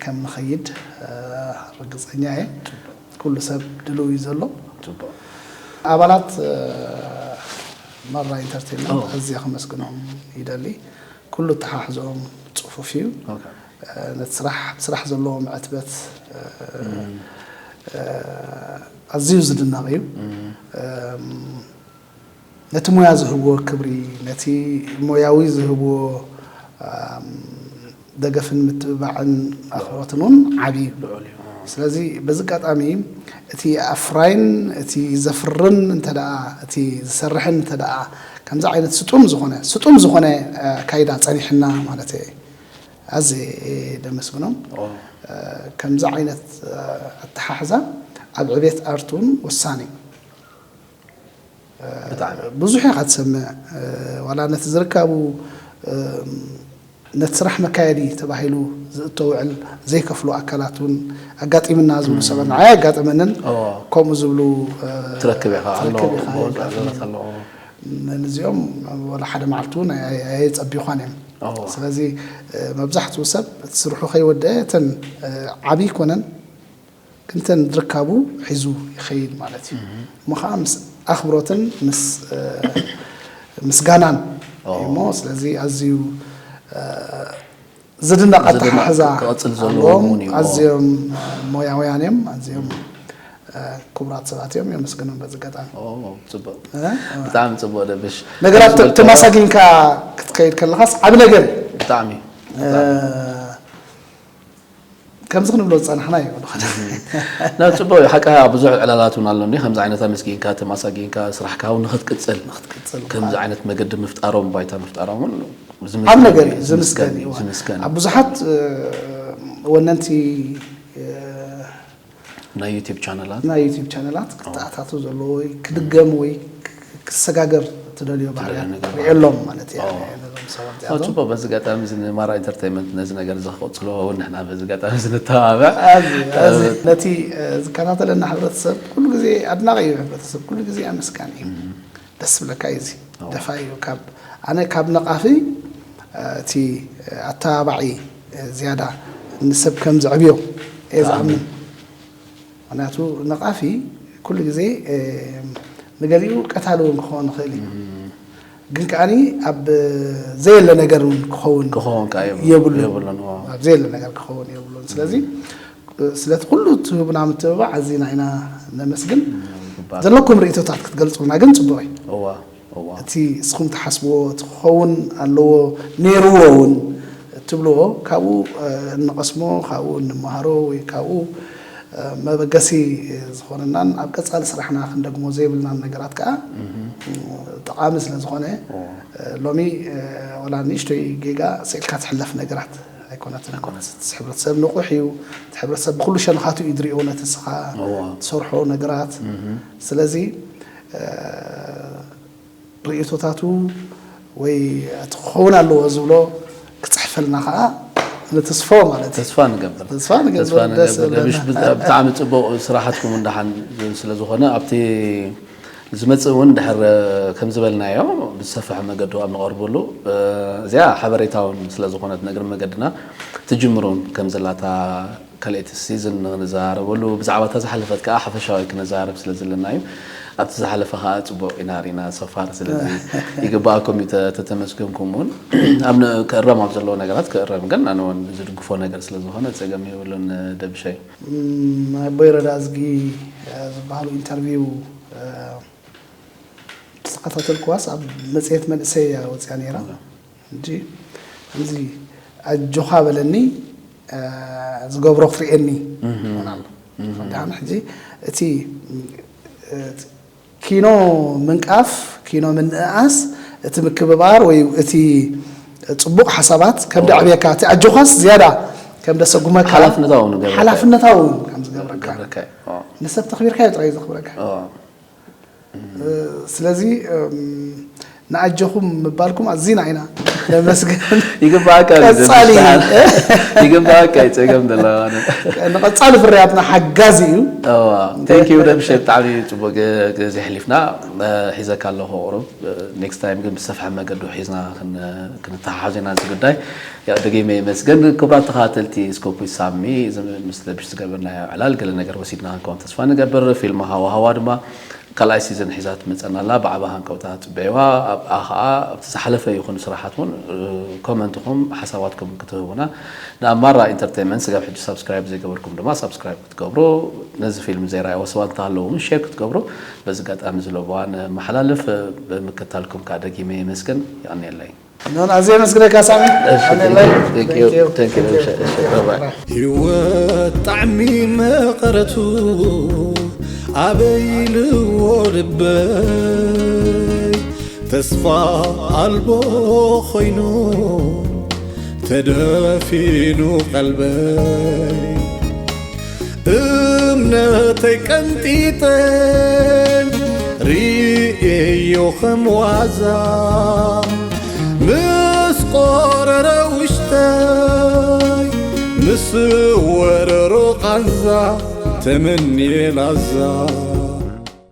ከም ንኸይድ ርግፀኛ እየ። ኩሉ ሰብ ድልው እዩ ዘሎ። ኣባላት ማራ ኢንተርቴንመንት ኣዝየ ከመስግኖም ይደሊ። ኩሉ ተሓሕዞም ፅፉፍ እዩ። ነቲ ስራሕ ኣብቲ ስራሕ ዘለዎም ዕትበት ኣዝዩ ዝድነቕ እዩ። ነቲ ሞያ ዝህብዎ ክብሪ፣ ነቲ ሞያዊ ዝህብዎ ደገፍን ምትብባዕን ኣኽብሮትን እውን ዓብዪ እዩ። ስለዚ በዚ ኣጋጣሚ እቲ ኣፍራይን እቲ ዘፍርን እንተ ደኣ እቲ ዝሰርሕን እንተ ደኣ ከምዚ ዓይነት ስጡም ዝኾነ ስጡም ዝኾነ ኣካይዳ ጸኒሕና ማለት ኣዝየ ደመስግኖም። ከምዚ ዓይነት ኣተሓሕዛ ኣብ ዕቤት ኣርት እውን ወሳኒ እዩ። ብዙሕ ኢኻ ትሰምዕ ዋላ ነቲ ዝርካቡ ነቲ ስራሕ መካየዲ ተባሂሉ ዝእቶ ውዕል ዘይከፍሉ ኣካላት እውን ኣጋጢምና ዝብሉ ሰባት ንዓይ ኣጋጠመንን ከምኡ ዝብሉ ትረክብ ኢኻ ኣሎ ነዚኦም ወላ ሓደ መዓልቲ እውን ኣየፀቢኳን እዮም። ስለዚ መብዛሕትኡ ሰብ እቲ ስርሑ ከይወደአ እተን ዓብዪ ኮነን ክልተን ዝርካቡ ሒዙ ይኸይድ ማለት እዩ። እሞ ከዓ ምስ ኣኽብሮትን ምስ ምስጋናን እሞ ስለዚ ኣዝዩ ዝድነቕ ኣተሓሕዛ ክቕፅል ዘለዎ ኣለዎም። እውን እዩ። ኣዝዮም ሞያውያን እዮም፣ ኣዝዮም ክቡራት ሰባት እዮም። የመስግኖም በዚ ኣጋጣሚ። ጽቡቅ፣ ብጣዕሚ ጽቡቅ ደብሽ። ነገራት ተማሳጊንካ ክትከይድ ከለኻስ ዓቢ ነገር እዩ። ብጣዕሚ ከምዚ ክንብሎ ዝጸናሕና እዩ። ናብ ጽቡቕ እዩ። ሓቅኻ ብዙሕ ዕላላት እውን ኣሎ እንዲ ከምዚ ዓይነት ኣመስጊንካ ተማሳጊንካ ስራሕካ እውን ንኽትቅጽል ንኽትቅጽል ከምዚ ዓይነት መገዲ ምፍጣሮም ባይታ ምፍጣሮም እውን ዓብ ነገር እዩ። ዝምስገን እዩ። ዝምስገን ኣብ ብዙሓት ወነንቲ ናይ ዩቲብ ቻነላት ናይ ዩቲብ ቻነላት ክተኣታቱ ዘለዎ ወይ ክድገም ወይ ክሰጋገር ትደልዮ ባህርያት ሪኤሎም ማለት እዩ። ጽቡቅ። በዚ ኣጋጣሚ እዚ ንማራ ኢንተርቴይንመንት ነዚ ነገር እዚ ክቕጽልዎ እውን ንሕና በዚ ኣጋጣሚ እዚ ንተባብዕ። ነቲ ዝከታተለና ሕብረተሰብ ኩሉ ግዜ ኣድናቂ እዩ። ሕብረተሰብ ኩሉ ግዜ ኣመስጋኒ እዩ። ደስ ዝብለካ እዩ። እዚ ደፋይ እዩ። ካብ ኣነ ካብ ነቃፊ እቲ ኣተባባዒ ዝያዳ ንሰብ ከም ዘዕብዮ እየ ዝኣምን። ምክንያቱ ነቃፊ ኩሉ ግዜ ንገሊኡ ቀታሊ እውን ክኸውን ይኽእል እዩ። ግን ከዓኒ ኣብ ዘየለ ነገር እውን ክኸውን ክኸውን ከዓ የብሉ- የብሉን። የብሉን፣ እዎ። ኣብ ዘየለ ነገር ክኸውን የብሉን። ስለዚ ስለቲ ኩሉ ትህቡና ምትብባዕ ኣዚና ኢና ነመስግን። ይግባእ። ዘለኩም ርእይቶታት ክትገልጹልና ግን ጽቡቕ እዩ። እዋ፣ እዋ። እቲ እስኹም ትሓስብዎ እቲ ክኸውን ኣለዎ ነይርዎ እውን እትብልዎ ካብኡ እንቐስሞ ካብኡ እንመሃሮ ወይ ካብኡ መበገሲ ዝኾነናን ኣብ ቀጻሊ ስራሕና ክንደግሞ ዘይብልናን ነገራት ከዓ ጠቓሚ ስለ ዝኾነ ሎሚ ዋላ ንእሽቶይ ጌጋ ስኢልካ ትሕለፍ ነገራት ኣይኮነትን። ኣይኮነትን። እቲ ሕብረተሰብ ንቑሕ እዩ። እቲ ሕብረተሰብ ብኩሉ ሸነኻቱ እዩ ዝሪኦ ነቲ ንስኻ ትሰርሖ ነገራት። ስለዚ ርእይቶታቱ ወይ እቲ ክኸውን ኣለዎ ዝብሎ ክፅሕፈልና ከዓ ንትስፎ ማለት እዩ። ተስፋ ንገብር። ተስፋ ንገብር። ተስፋ ደስ ንገብር። ዝብለና። ብጣዕሚ ፅቡቕ ስራሓትኩም እንዳሓን ስለ ዝኾነ ኣብቲ ዝመፅእ እውን ድሕር ከም ዝበልናዮ ብዝሰፍሐ መገዱ ኣብ ንቐርበሉ እዚኣ ሓበሬታ እውን ስለ ዝኾነት ነግሪ መገድና ትጅምሩን ከም ዘላታ ካልኣይቲ ሲዝን ንክንዘራረበሉ ብዛዕባ እታ ዝሓለፈት ከዓ ሓፈሻዊ ክንዘራረብ ስለ ዘለና እዩ። ኣብቲ ዝሓለፈ ከዓ ፅቡቅ ኢና ሪና ሶፋር ስለዚ ይግባኣኩም እዩ ተ- ተተመስገንኩም እውን ኣብ ነ- ክእረም ኣብ ዘለዎ ነገራት ክእረም ግን ኣነ እውን ዝድግፎ ነገር ስለዝኾነ ፀገም የብሉን ደብሸይ ናይ ቦይ ረዳ ዝጊ ዝበሃሉ ኢንተርቪው ዝተኸታተልኩዋስ ኣብ መፅሄት መንእሰይ እያ ወፅያ ነይራ እንጂ ከምዚ ኣጆኻ በለኒ ዝገብሮ ክርእየኒ ይኾን ኣሎ ዳን ሕጂ እቲ ኪኖ ምንቃፍ ኪኖ ምንእኣስ እቲ ምክብባር ወይ እቲ ፅቡቅ ሓሳባት ከም ደዕብየካ እቲ ኣጆኻስ ዝያዳ ከም ደሰጉመካ ሓላፍነታዊ ንገብረካ ሓላፍነታዊ ከም ዝገብረካ ገብረካ እዩ። ኦ፣ ንሰብ ተኽቢርካ እዩ ጥራይ ዘኽብረካ ኦ። ስለዚ ንኣጆኹም ምባልኩም ኣዚና ኢና ነመስግን ይግባኣካ እዩ ቀጻሊ። ደምሽታን። ይግባኣካ እዩ ፀገም ዘለዋ ንቐጻሊ ፍርያትና ሓጋዚ እዩ ቴንኪዩ ደምሸ ብጣዕሚ ፅቡቅ ግ- ግዜ ሕሊፍና እ፣ ሒዘካ ኣለኹ ቁሩብ ኔክስት ታይም ግን ብሰፍሐ መገዱ ሒዝና ክን- ክንተሓሓዝ ኢና እዚ ጉዳይ ያው ደጊመ ይመስገን ክቡራት ተኸታተልቲ ስኮፕ ሳሚ እዚ ምስ ደምሽ ዝገበርናዮ ዕላል ገለ ነገር ወሲድና ክንከውን ተስፋ ንገብር ፊልም ሃዋሃዋ ድማ ካልኣይ ሲዝን ሒዛ ትመፀና ኣላ ብዓባ ሃንቀውታ ፅበይዋ ኣብኣ ከዓ ኣብቲ ዝሓለፈ ይኹን ስራሓት እውን ኮመንትኹም ሓሳባትኩም ክትህቡና ንኣማራ ኢንተርቴንመንት ስጋብ ሕጂ ሳብስክራይብ ዘይገበርኩም ድማ ሳብስክራይብ ክትገብሩ ነዚ ፊልም ዘይረኣይዎ ሰባት እንተሃለዉ እውን ሼር ክትገብሩ በዚ ኣጋጣሚ ዝለብዋ ንመሓላልፍ ብምክታልኩም ከዓ ደጊመ የመስግን ይቐንየለይ ኖን ኣዝየ መስግነካ ሳሚ እሺ፣ ቀንየለይ። thank you, thank you፣ እሺ፣ እሺ፣ bye bye። ህይወት ጣዕሚ መቐረቱ ኣበይ ኢልዎ ልበይ ተስፋ ኣልቦ ኮይኑ ተደፊኑ ቀልበይ እምነተይ ቀንጢጠ ርእየዮ ከም ዋዛ ምስ ቆረረ ውሽጠይ ምስ ወረሮ ቃንዛ ተመንየ ላዛ